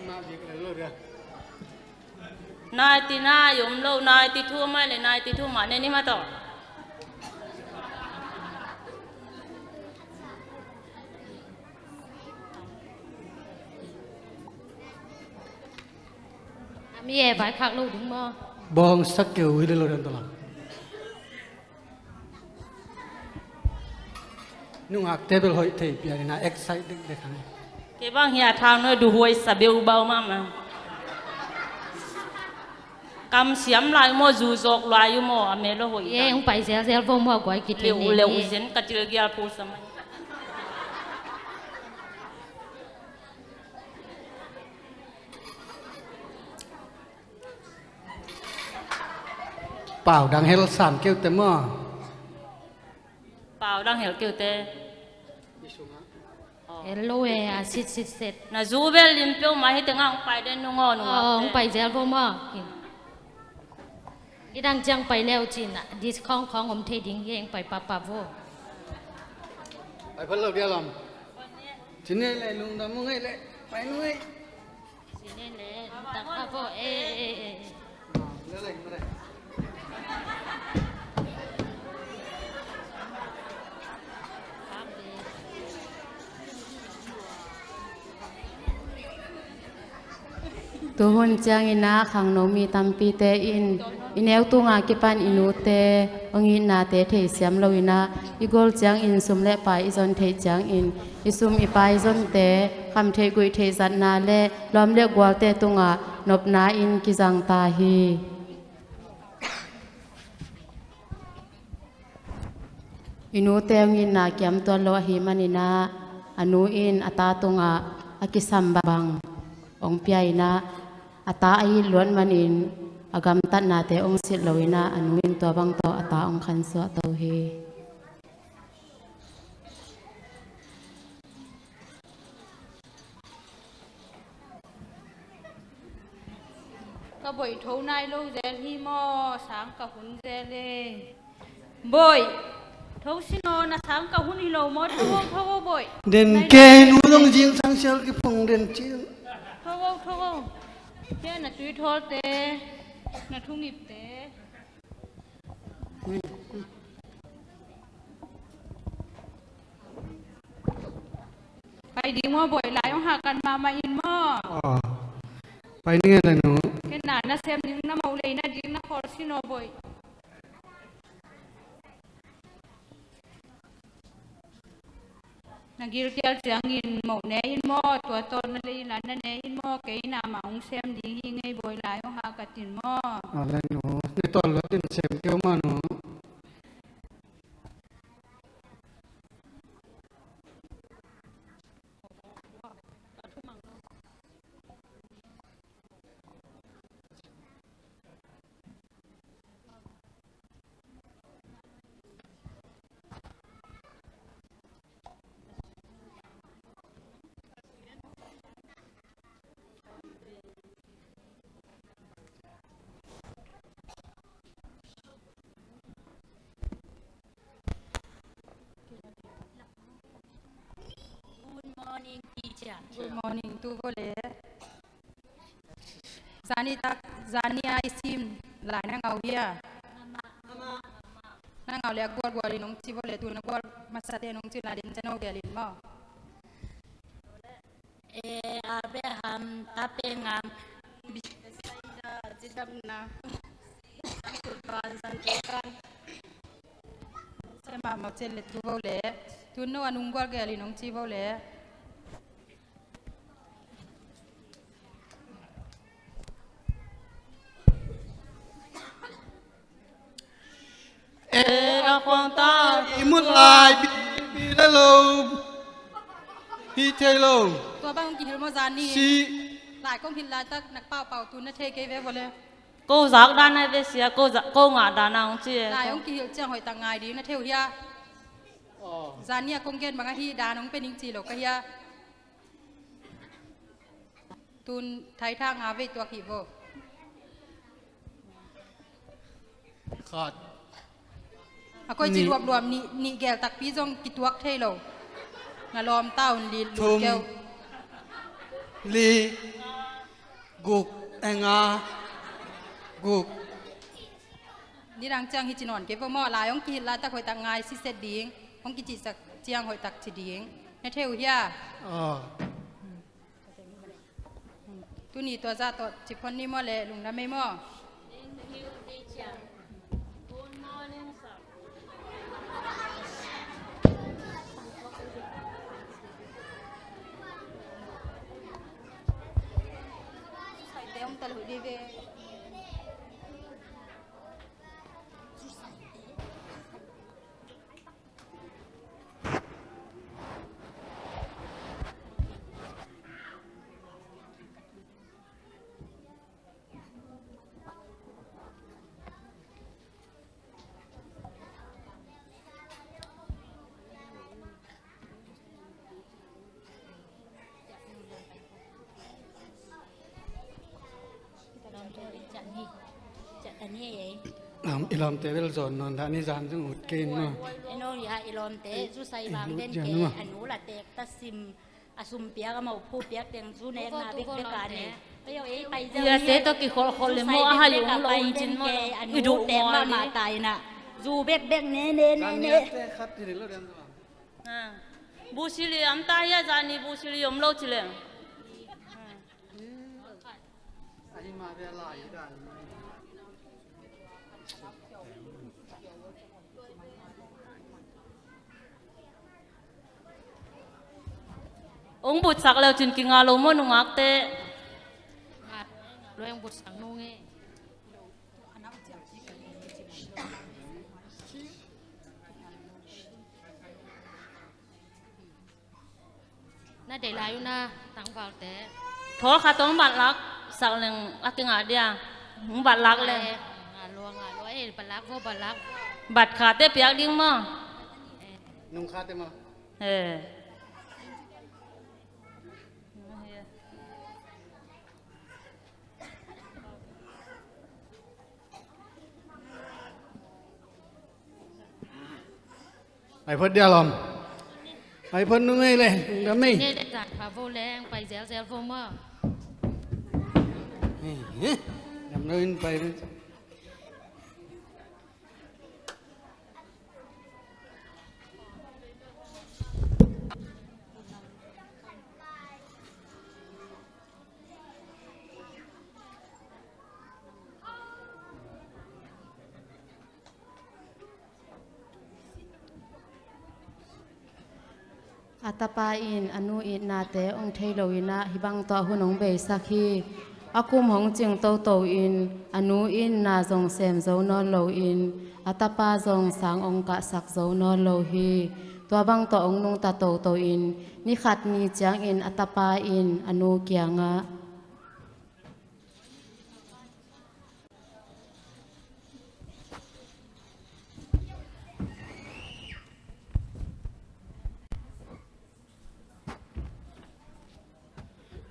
Ma bik le lo dia. Ninety nine om lo, ninety two mai le, ninety two mah ne ni mah tawh. A mi e vai khak lo ding maw? Bawngsa keu hi le lo dan tawh lam. Nungakte bel hoih thei pian ina excite dekdek hang. Kei bang hia thau noi du huai sa beu bau mahmah. Kam siam lai maw, zu zawk lai uh maw, a mel lo hoih. Ye, hong pai zelzel vo maw, guai kiti leu, ne leu ni. Zen ka til gial phu sa mai. Pau dang hel sam keu te maw? Pau dang hel keu te. Hel lo e, a sit sit set. Na zu bel lim peuhmah hi tengah hong pai den nung aw, nung aw, hong pai zel vo maw? Nidang ciang pai leu cin ah, discount khawng om thei ding hi, hong pai papap vo. Pai phot lo dia lam. Cin ne le lungdam mu ngei le, pai nu ngei. Tuhun ciangin ah khangno mi tampite in i neu tunga kipan i nute hong itnate theisiam loin ah, i gol ciangin sum le pai i zon theih ciangin, i sum i pai zonte khamtheih guihtheih zatna le lawm le gualte tungah nopna in kizang ta hi. I nute hong itna kiamtuan lo ahih manin ah, a nu in a ta tungah a kisam bang hong pia in ah, a ta a it luat manin a gamtatnate hong silh loin ah, a nu in tua bang tawh a ta hong khansuah to hi. Ka boih tho nai lo zel hi maw, sang ka hun zel e. Boih, tho sin aw, na sang ka hun hi lo maw, tho o, tho o boih. Den kei nu dong zingsang sial kiphung den cil. Tho o, tho o. Hia na tuithawlte, na thungipte. Pai ding maw boih, lai hong hakan mahmah in maw? Aw. Pai ning e la nu. Ken na na sem ding na moh lei na ding na khawl sin aw boih. Na gilkial ciangin moh ne in maw, tua tawh na lei in la na ne in maw, kei na mah hong sem ding hi ing ei bawi, lai hong hahkat in maw. A le nu, ne tawn luat in sem kei uh mah nu. Good morning, teacher. Good morning, tu vo le. Zani tak, zani a i sim lai na ngau hia? Na ngau le a gualgual in hong ci vo le, tu na gual masate in hong ci lai din, cano gel in maw. Eh, Abraham, Tapengam, Bethsaida, Zidamna, Zan Tekan. Sema mau cel le tu vo le. Tu no anung gual gel in hong ci vo le. Eh, a khuang ta i mut lai, bi, bi le lo. Hi thei lo. Tua bang hong kihil maw zani? Si. Lai kong hil laitak nak paupau tu na thei kei ve vo le. Ko zak dan a ve sia, ko za-, ko ngah dan a hong ci e. Lai hong kihil ciang hoih tak ngai ding na thei uh hia? Zani a kong gen bang a hi dan hong pe ning ci lo ka hia? Tun thaitha nga vei tuak hi vo. Khat. A koi ci luapluap nih, nih gel takpi zong kituak thei lo. Na lawm ta un li, lut keu. Li. Guk. Eh, nga. Guk. Nidang ciang hi ci nawn kei vo maw, lai hong kihil laitak hoih tak ngai siset ding, hong kicihsak ciang hoih tak ci ding. Na thei uh hia? Tuni tua zah tawh ci phon ni maw le, lungdam ei maw. Lam, i lawmte bel zawn nawn dah ni, zan zong ut kei in maw. I no ya i lawmte, zu sai bang den ke, a nu la tek ta sim, a sum piak, a mawh phu piak teng zu nek na bek bek a ne. Pei o ei pai zeu ni. Te tawh kikholhkholh le maw, a hai ung lo un cin maw. I duh tek mah mah ta in a. Zu bek bek ne, ne, ne, ne. Busili am ta hia, zani busili om lo ci leng. Ong butsak leu cin kinga lo maw nungakte. Lo ong butsak nung e. Na dei lai uh na, tangvalte. Thawl khat tawh hong batlak sak leng a kingah dia. Hong batlak leng. Nga lua, nga lua. Eh, batlak vo, batlak vo. Bat khate piak ding maw? Nung khate maw? Eh. Ai phot dia lawm. Ai phot numei le, gamei. Ngei le zan pha vo leng, pai zelzel vo maw. Gamlo in pai. A tapa in a nu itnate hong thei loin ah hih bang tawh hun hong beisak hi. A kum hong cing toto in a nu in na zong sem zo nawn loin a tapa zong sang hong kahsak zo nawn lo hi. Tua bang tawh hong nungta toto in ni khat ni ciangin a tapa in a nu kiangah,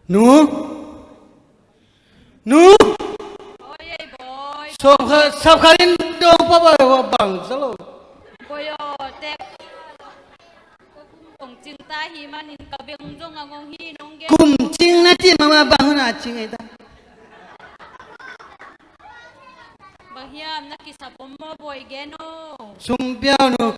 Nu? Nu? Oi, ei boy. Sawm kha, sap kha in dong pa boy, wa bang sa lo. Boy aw, tek. Ka kum hong cing ta hi manin ka beng zong a ngong hi nong gen. Kum cing na ci mama bang hun a cing ei ta. Bang hiam na kisap om maw boy gen aw. Sum piau nu.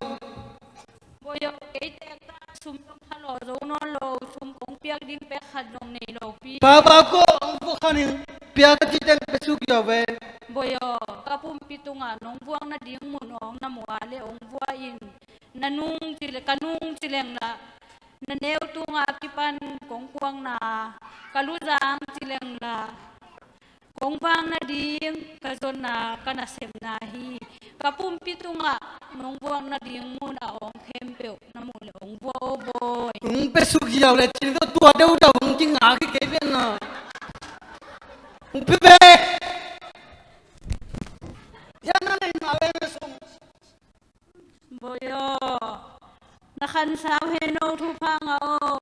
Boy aw, kei tek ta sum zong kha law zo nawn lo, sum kong piak ding pek khat zong nei lo pi. Papa ko hong vua kha ning piak ka ci teng pe suk yaw ve. Boy aw, ka pumpi tungah nong vuak nading mun hong na mu a le hong vua in. Na nung ci le, ka nung ci leng lah na neu tunga kipan kong kuakna, ka luzang ci leng lah kong vak nading ka zonna ka nasepna hi. Ka pumpi tungah nong vuak nading mun a awng khempeuh na muh le hong vua aw boy. Hong pe suk hiau le cin ka tua deuh deuh hong kingak hi kei pen na. Hong pe pe. Hian na nei ma ve me sung. Boy aw, na khansau hen aw, thupha ngah aw.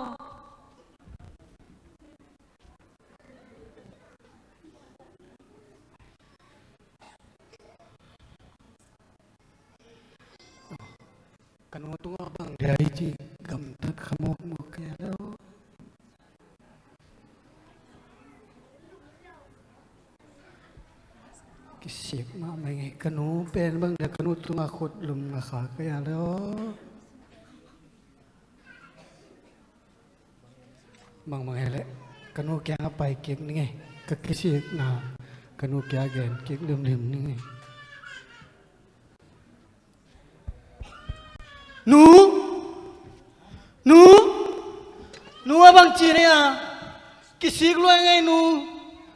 Ka nu tungah bang dia i ci gamtat kha mawkmawk ka hia lo. Kisik mahmah ing ei, ka nu pen bang dia ka nu tungah khut lum nga kha ka hia lo. Bangmah hi leh ka nu kiangah pai kik ning ei, ka kisikna ka nu kiangah gen kik limlim ning ei. Nu? Nu? Nu a bang ci nei a? Kisik luai ngei nu.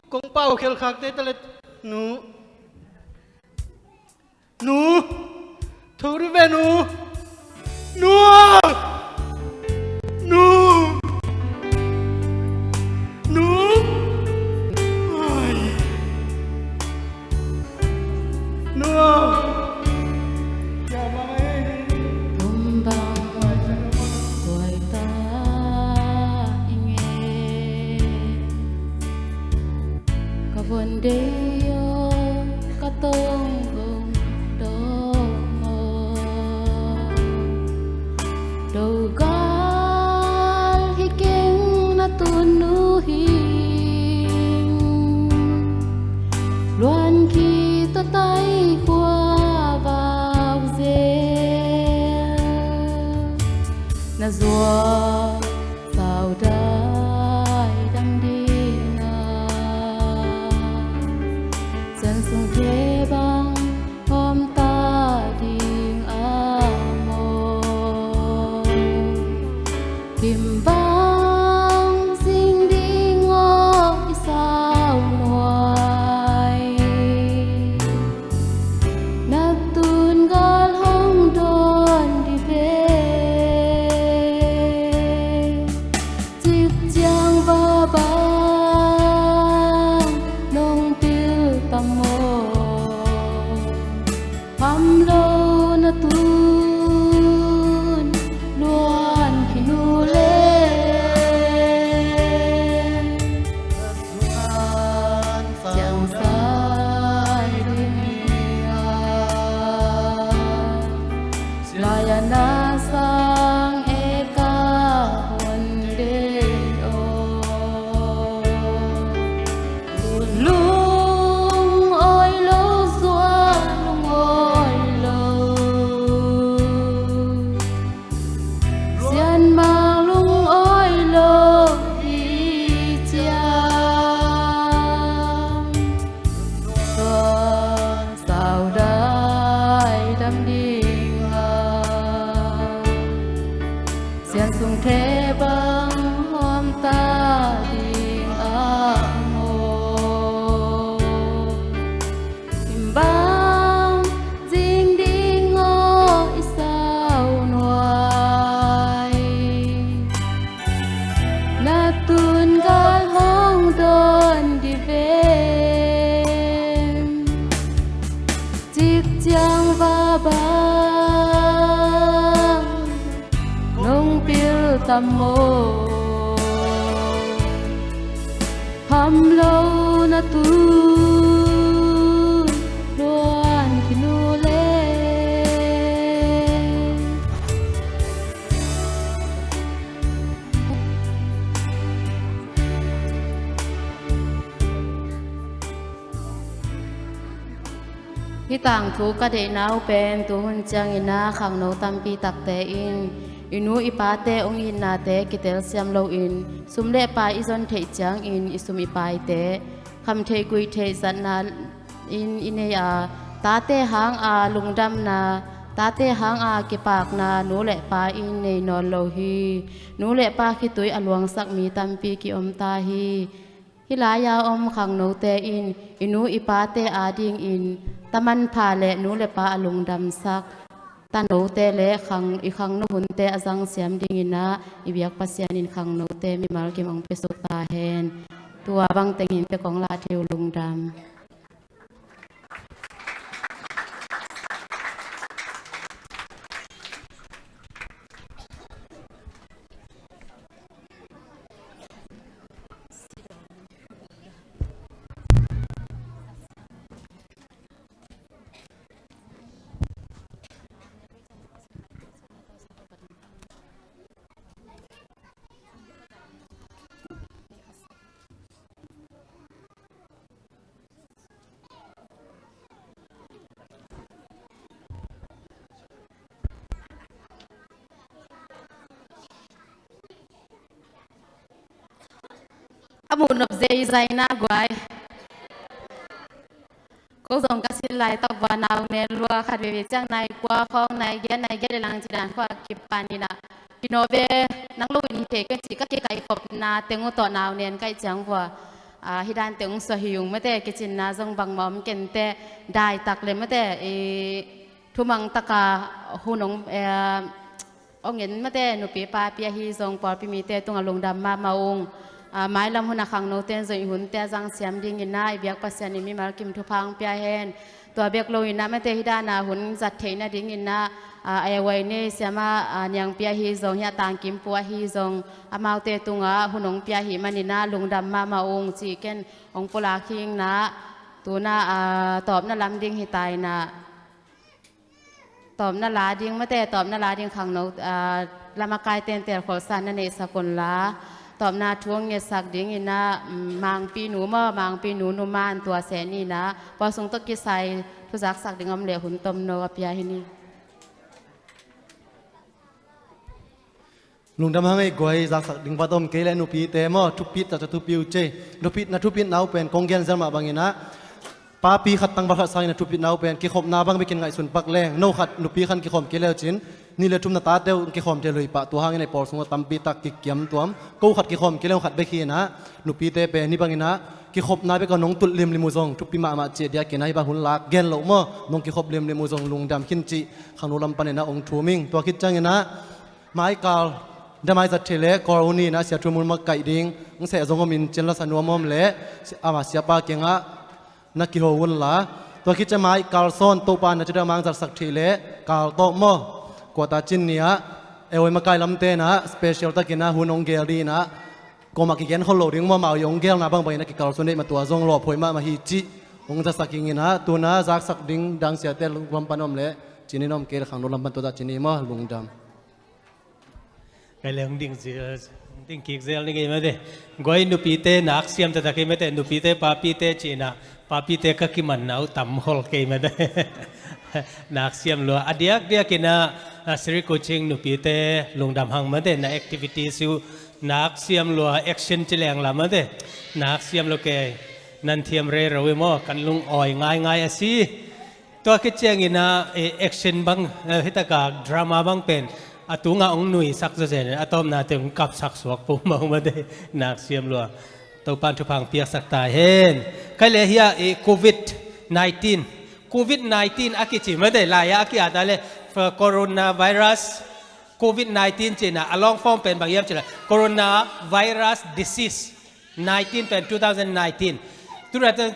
Kong pau khel khak te ta le. Nu. Nu. Thu ri ve nu. Nu. Nu. Nu. Ai. Nu aw. Kum bang guai ta i nge. Ka von dei aw, ka tong gong dong aw. Dogal hi keng na tun nu hi. Luan khi tua tai khua vau zel. Na zuak sau dai dam ding a. Sian sung khe bang hawm ta ding a maw? Kim bang sing ding aw i sau nuai. Na tun gal hong dawn di ve. Cik ciang va bang nong pil tam maw? Kham lo na tun luan khi nu le Na tun gal hong dawn dih veng, cik ciang va bang nong pil tam maw? Kham lo na tun luan khin uh leh. Hih tangthu ka deihna uh pen tuhun ciangin ah khangno tampi takte in i nu i pate ong itnate kitelsiam loin sum le pai i zon theih ciangin i sum i paite kham theih guih theih zatna in i nei a, tate hanga lungdamna, tate hanga kipakna nu le pa in nei nawn lo hi. Nu le pa khitui a luangsak mi tampi kiom ta hi. Hih lai-a om khangnote in i nu i pate adingin tamanpha le nu le pa a lungdamsak tanote le khang, i khangno hunte a zangsiam dingin ah i biak Pasian in khangnote mimal kim ong piasuk ta hen. Tua bang teng hi inteh, kong lah thei uh, lungdam. A muh nop zeizai na guai. Ko zong ka sin laitak vua nau nen lua khat veve ciang nai kua khawng, nai giat, nai giat le lang ci dan khua kipan in ah, kino ve, nang lo in hi thei kei ci, ka kikaih khopna teng uh tawh nau nen kaih ciang vua, ah, hih dan teng uh suah hi ung mate, kicinna zong bangmah om kei inteh, daitak le mate, i thumang taka hun ong, eh, ong en mate, nupi papi ahi zong pawlpi mite tungah lungdam mahmah ung. Ah, mailam hun a khangnote in zong i hunte a zangsiam dingin ah i biak Pasian in mimal kim thupha ong pia hen. Tua bek lo in ah mate, hih dan a hun zat theih nadingin ah, ah, a ewai nei siama, ah, Niangpi ahi zong, hih a Tangkimpu ahi zong, amaute tungah hun ong pia ahih manin ah lungdam mahmah ung ci ken ong pulak hi ing. Tu-in ah, ah, tawpna lam ding hi ta in ah, tawpna la ding mate, tawpna la ding khangno, ah, lam a kaite in telkholhsa na neihsak un la, tawpna thu ong ngetsak dingin ah, mm, Mangpi nu maw, Mangpi nu, Nu Man, tua seh ni in ah, pawl sung tawh kisai thu zaksak ding om leh hun tomno a pia hi ni. Lungdam hang ei guai, zaksak ding vat om kei leh nupite maw, thupit ca ca thupi uh cei. Thupit na, thupit na uh pen kong gen zel mah bangin ah, papi khat tangval khat sangin a thupit na uh pen kikhopna bang bekin ngaihsun pak leng, no khat nupi khat kikhawm kei le uh cin, nih le thum na tate uh kikhawm thei lo hi pah. Tua hangin ei pawl sungah tampi tak kikiam tuam, ko khat kikhawm kei le uh khat bek hi in ah, nupite pen hih bangin ah kikhopna bek a nong tut limlim uh zong thupi mahmah cih diakin ah, hih bang hun lak gen loh maw, nong kikhop limlim uh zong lungdam khin cih khangno lam panin ah ong thum ing. Tua khit ciangin ah, mai kal, damai zat thei leh Kawl uni in ah Sia Thu Mun makaih ding, ong seh zong om in, cin lasa nuam om leh, ama siapa kiangah na kiho un la. Tua khit ciang mai kal sawn Topa na cida mang zatsak thei leh kal tawh maw, kuata cin ni ah, ewai makai lamte in ah special takin ah hun ong gel ding in ah, kuamah kigen khol lo ding maw, amau i ong gelna bangbang in ah kikal sawn deih mah, tua zong lawphuai mahmah hi cih ong zatsak ing in ah, tu-in ah zaksak ding dang siate lam pan om leh, cin in om kei leh khangno lam pan tua zah cin ni maw, lungdam. Kei le hong ding zel, hong ding kik zel ni kei mate. Guai nupite nak siam taktak kei mate, nupite papite cihna, papite ka kimanna uh tam khol kei mate. Nak siam lua. A diakdiakin ah, a Sri Kuching nupite lungdam hang mate, na activities uh nak siam lua, action ci leng la mate. Nak siam lua kei, nan thiam rero i maw, kan lung awi ngaingai a si. Tua khit ciangin ah, eh, action bang, eh, hih taka drama bang pen a tungah hong nuisak zawzen, a tawpna teng hong kapsak suak pumang mate, nak siam lua. Topan thupha hong piaksak ta hen. Kei le hia, eh, covid nineteen, covid nineteen a kici mate, lai-ah a ki-at a le, eh, coronavirus, Covid nineteen cihna a long form pen bang hiam cih leh coronavirus disease nineteen pen two thousand nineteen.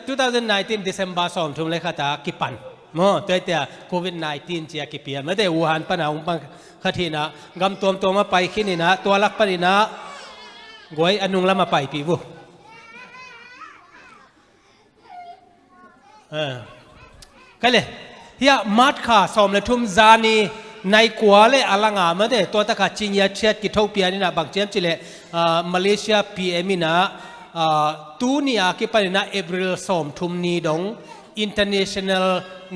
Two thousand nineteen December sawmthum le khat a kipan maw, tua hi tia Covid nineteen ci a kipia. Mate Wuhan pan a hong pan khat hi in ah gam tuamtuam ah pai khin in ah tua lak pan in ah guai a nung lam ah paipih uh. Ka le hiah March kha sawm le thum zani nai kua le a langa mate tua taka cinya chiat kitho pian in ah bang ciam cih leh Malaysia P M in ah tuni a kipan in ah April sawmthum ni dong international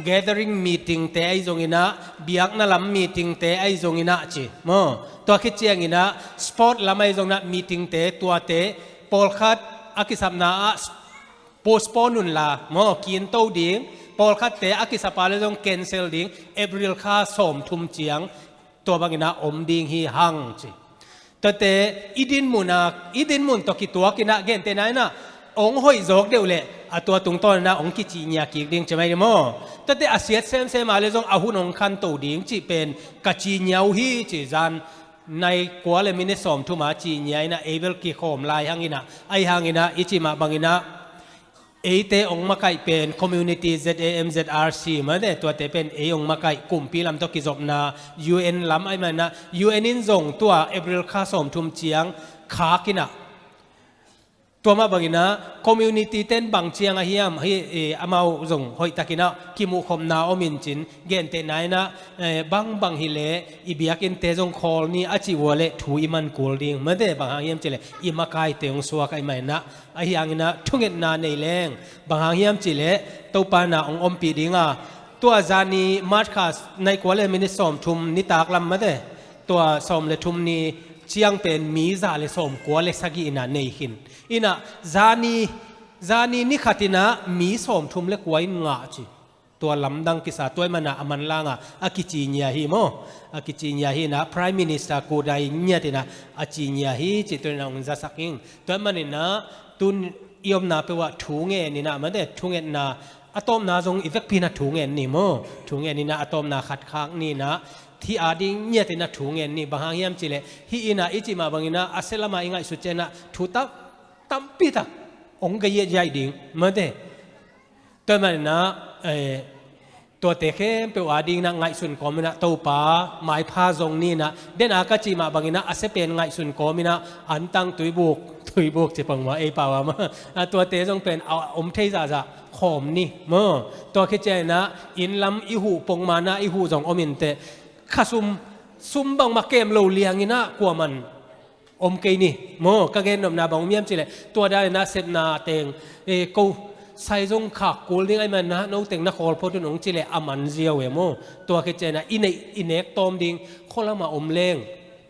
gathering meeting te ahi zong in ah biakna lam meeting te ahi zong in ah ci maw, tua khit ciang in ah sport lam ahi zong in ah meeting te tuate pawlkhat a kisapna ah postpone un la maw, kinto ding, pawlkhatte a kisap a le zong cancel ding, April kha sawmthum ciang tua bang in ah om ding hi hang ci. Tuate i dinmun a, i dinmun tawh kituak in ah gentehna in ah hong hoih zawk deuh leh a tua tungtawn in ah hong kicinya kik ding ci mai ni maw. Tuate a siat semsem a le zong a hun hong khanto ding cih pen ka cinya uh hi ci. Zan nai kua le minute sawmthum a cinya in ah ei bel kikhawm lai hang in ah, ahi hang in ah i cih mah bang in ah eite hong makaih pen community Z A M Z R C mate tuate pen ei hong makaih kumpi lam tawh kizopna U N lam ahi mah in ah U N in zong tua April kha sawmthum ciang khak in ah tua mah bang in ah community ten bang ciang a hiam hi, amau zong hoih tak in ah kimuhkhopna om in cin gentehna in ah bangbang hi leh i biakinnte zong khawl ni a cih uh a leh thu i man kul ding mate bang hang hiam cih leh i makaite hong suak ahi mah in ah ahi hang in ah thungetna nei leng bang hang hiam cih leh Topa in ah hong ompih ding a tua zani March kha nai kua le minute sawmthum nitak lam mate tua sawm le thum ni ciang pen mi za le sawmkua le sagih in ah nei khin in ah zani, zani ni khat in ah mi sawmthum le kua in ngah ci. Tua lamdang kisa tua ahih man ah a manlang ah a kicinya hi maw, a kicinya hi in ah Prime Minister kudai ngiat in ah a cinya hi cih tua in ah hong zasak ing. Tua ahih man in ah tun i omna peuh ah thu ngen in ah mate thungetna a tawpna zong i vekpi in ah thu ngen ni maw, thu ngen in ah a tawpna khat khak ni in ah hih a ding ngiat in ah thu ngen ni bang hang hiam cih leh hih in ah i cih mah bang in ah a sia lam ah i ngaihsut ciang in ah thu tam, tampi tak hong gei yet yai ding mate. Tua ahih man in ah tuate khempeuh a ding in ah ngaihsun kawm in ah Topa maipha zong ni in ah den a ka cih mah bang in ah a sia pen ngaihsun kawm in ah antang tuibuk, tuibuk ci pang mah ei pau a mah a tuate zong pen a om thei zahzah khawm ni maw. Tua khit ciang in ah inn lam i huh pongman ah i huh zong om in teh khasum, sum bangmah kem lo liang in ah kuaman om kei ni maw. Ka gennopna bang om hiam cih leh tua dan in ah sepna teng ko sai zong khak kul ding ahih man in ah no teng na khawl phot un hong cih leh a man ziau e maw. Tua khit ciang in ah i neih, i nek tawm ding khua lam ah om leng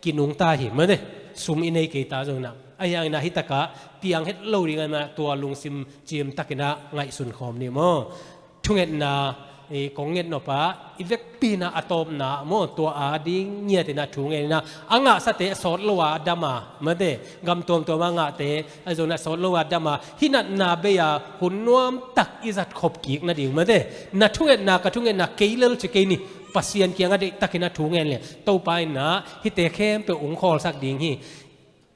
kinungta hi mate sum i nei kei ta zong in ah ahi hang in ah hih tak ah piang het lo ding ahih man in ah tua lungsim cim tak in ah ngaihsun khawm ni maw. Thungetna kong nget nop ah i vekpi in ah a tawpna maw tua a ding ngiat in ah thu ngen in ah a ngahsate a sawt lo a dam a mate gam tuamtuam a ngahte ahi zong in ah sawt lo a dam a hih natna bei a hun nuam tak i zat khop kik nading mate na thungetna ka thungetna kei lel ci kei ni. Pasian kiang ah deih tak in ah thu ngen leh Topa in ah hihte khempeuh hong khawlsak ding hi.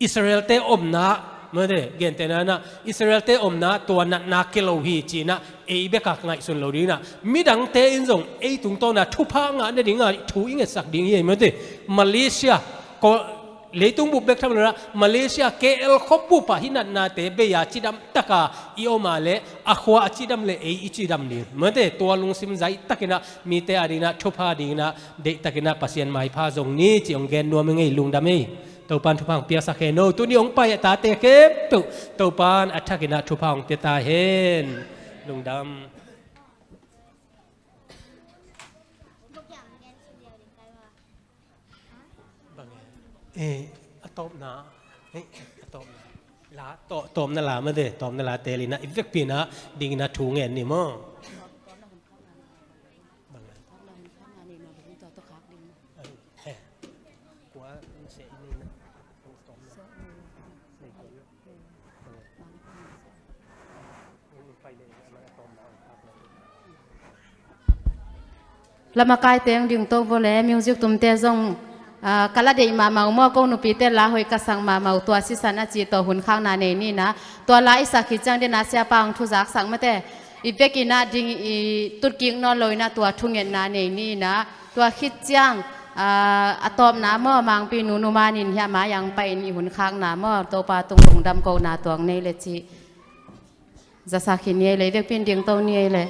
Israel-te omna mate gentehna in ah Israel-te omna tua natna kia lo hi ci in ah ei bek a ngaihsun lo ding in ah midangte in zong ei tungtawn ah thupha ngah nading a thu i ngetsak ding hi ei mate. Malaysia, leitung bup bek tham lo in ah Malaysia K L khua bup ah hih natnate bei a cidam tak a i om a leh a khua a cidam leh ei i cidam ding mate. Tua lungsim zai tak in ah mite a ding in ah thupha ding in ah deih tak in ah Pasian maipha zong ni ci hong gen nuam ing ei. Lungdam ei. Topan thupha hong piaksak hen o. Tuni hong pai a tate khempeuh Topan a thak in ah thupha hong pia ta hen. Lungdam. Eh, a tawpna. Eh, a tawpna. La, tawp, tawpna la mate, tawpna la tel in ah i vekpi in ah ding in ah thu ngen ni maw. Lamakaite hong dingto vo le music tumte zong Aa, ka la deih mahmah uh maw, ko nupite la hoih ka sang mahmah uh, tua sisan a cih tawh hun khakna nei ni in ah, tua la i sak khit ciang den ah siapa hong thuzak sak mate. I vekin ah ding, i tutkik nawn lo in ah tua thungetna nei ni in ah, tua khit ciang, aa, a tawpna maw, Mangpi nu numan in hiah mai-ah hong pai-in i hun khakna maw, Topa tung lungdam kohna tuang nei le cih. Zasak hi ni ei le, i vekpi in dingto ni ei le.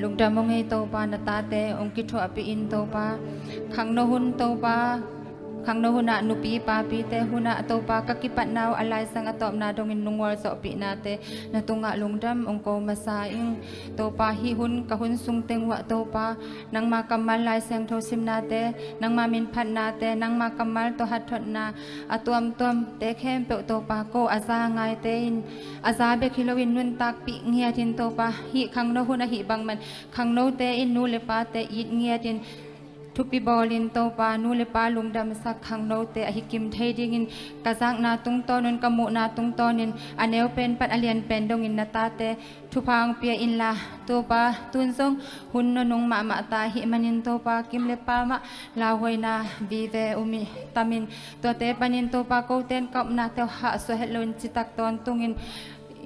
Lungdam ung ei Topa, na tate hong kithuahpih in Topa. Khangno hun Topa, khangno hunah nupi papite hunah Topa ka kipatna uh a laisang a tawpna dongin nungual zawhpihnate na tungah lungdam hong ko masa ing. Topa hih hun ka hun sung teng uhah Topa, nangma kammal Lai Siangtho simnate, nangma minphatnate, nangma kammal tawh hatthotna a tuamtuamte khempeuh Topa ko a za ngaite in a za bek hi loin nuntakpih ngiatin Topa, hih khangno hun ahih bangman khangnote in nu le pate it ngiatin thupi bawlin Topa nu le pa lungdamsak khangnote ahi kim thei dingin ka zakna tungtawnun ka muhna tungtawnin a neu pen pan a lian pen dongin na tate thupha hong pia inla Topa tun zong hun nunung mahmah ta ahih manin Topa kim le pa mah lauhuaina vive um i tamin tuate panin Topa koten ka upnate uh hahsuah het loin citak tawntungin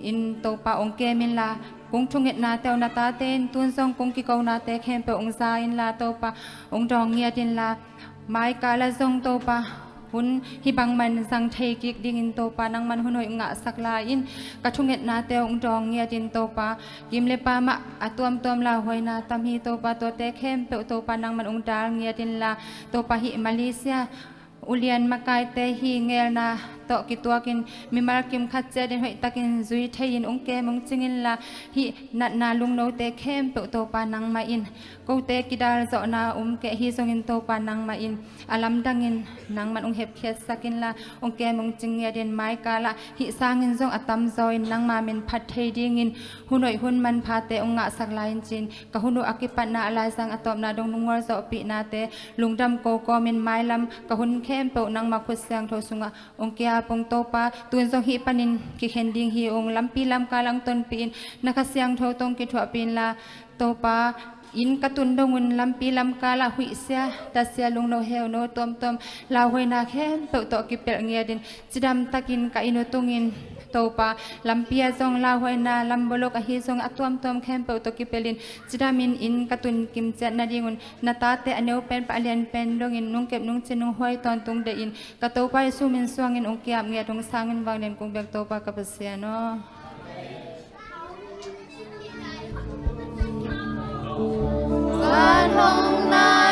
in Topa hong kem inla kung thungetnate uh na tate in tun zong kung kikonate khempeuh hong za inla Topa hong dawng ngiat inla mai kala zong Topa hun hih bangman zang thei kik dingin Topa nangman hun hoih ngahsak lai in ka thungetnate hong dawng ngiatin Topa kim le pa mah a tuamtuam lauhuaina tam hi Topa tuate khempeuh Topa nangman hong dal ngiat inla Topa hih Malaysia Ulian makaite hih ngelna tawh kituakin mimal kim khat ciatin hoihtakin zui thei-in ong kem ong cing inla, hih natna lungnote khempeuh Topa nangmah in, kote kidal zawhna om kei hi zongin Topa nangmah in a lamdangin nangman ong hepkhiatsak inla, ong kem ong cing ngiatin maikalah hih sangin zong a tamzaw in nangma min phat thei dingin hun hoih hun manphate ong ngahsak lai in ci-in, ka hun uh a kipatna a laizang a tawpna dong nung ngualzawhpihnate lungdam ko kawmin mailam ka hun khempeuh nangma khut siangtho sungah ong kiap ung Topa. Tun zong hih panin kikhen ding hi ung, lampi lamkal ah ong tonpih in, na Kha Siangtho tawh ong kithuahpih inla Topa, inn ka tun dongun lampi lamkal ah huihsia, tatsia, lungno, heuno tuamtuam, lauhuaina khempeuh tawh kipelh ngiatin cidamtakin ka inn uh tungin Topa, lampi ah zong lauhuaina, lambolok ahi zong a tuamtuam khempeuh tawh kipelhin cidamin inn ka tun kimciat nadingun na tate a neupen pan a lianpen dongin nong kep nong cin nong huai tawntung deihin ka Topa Jesu min suangin ong kiap ngiat ung. Sangin vanglian kong biak Topa ka Pasian aw. Van hong na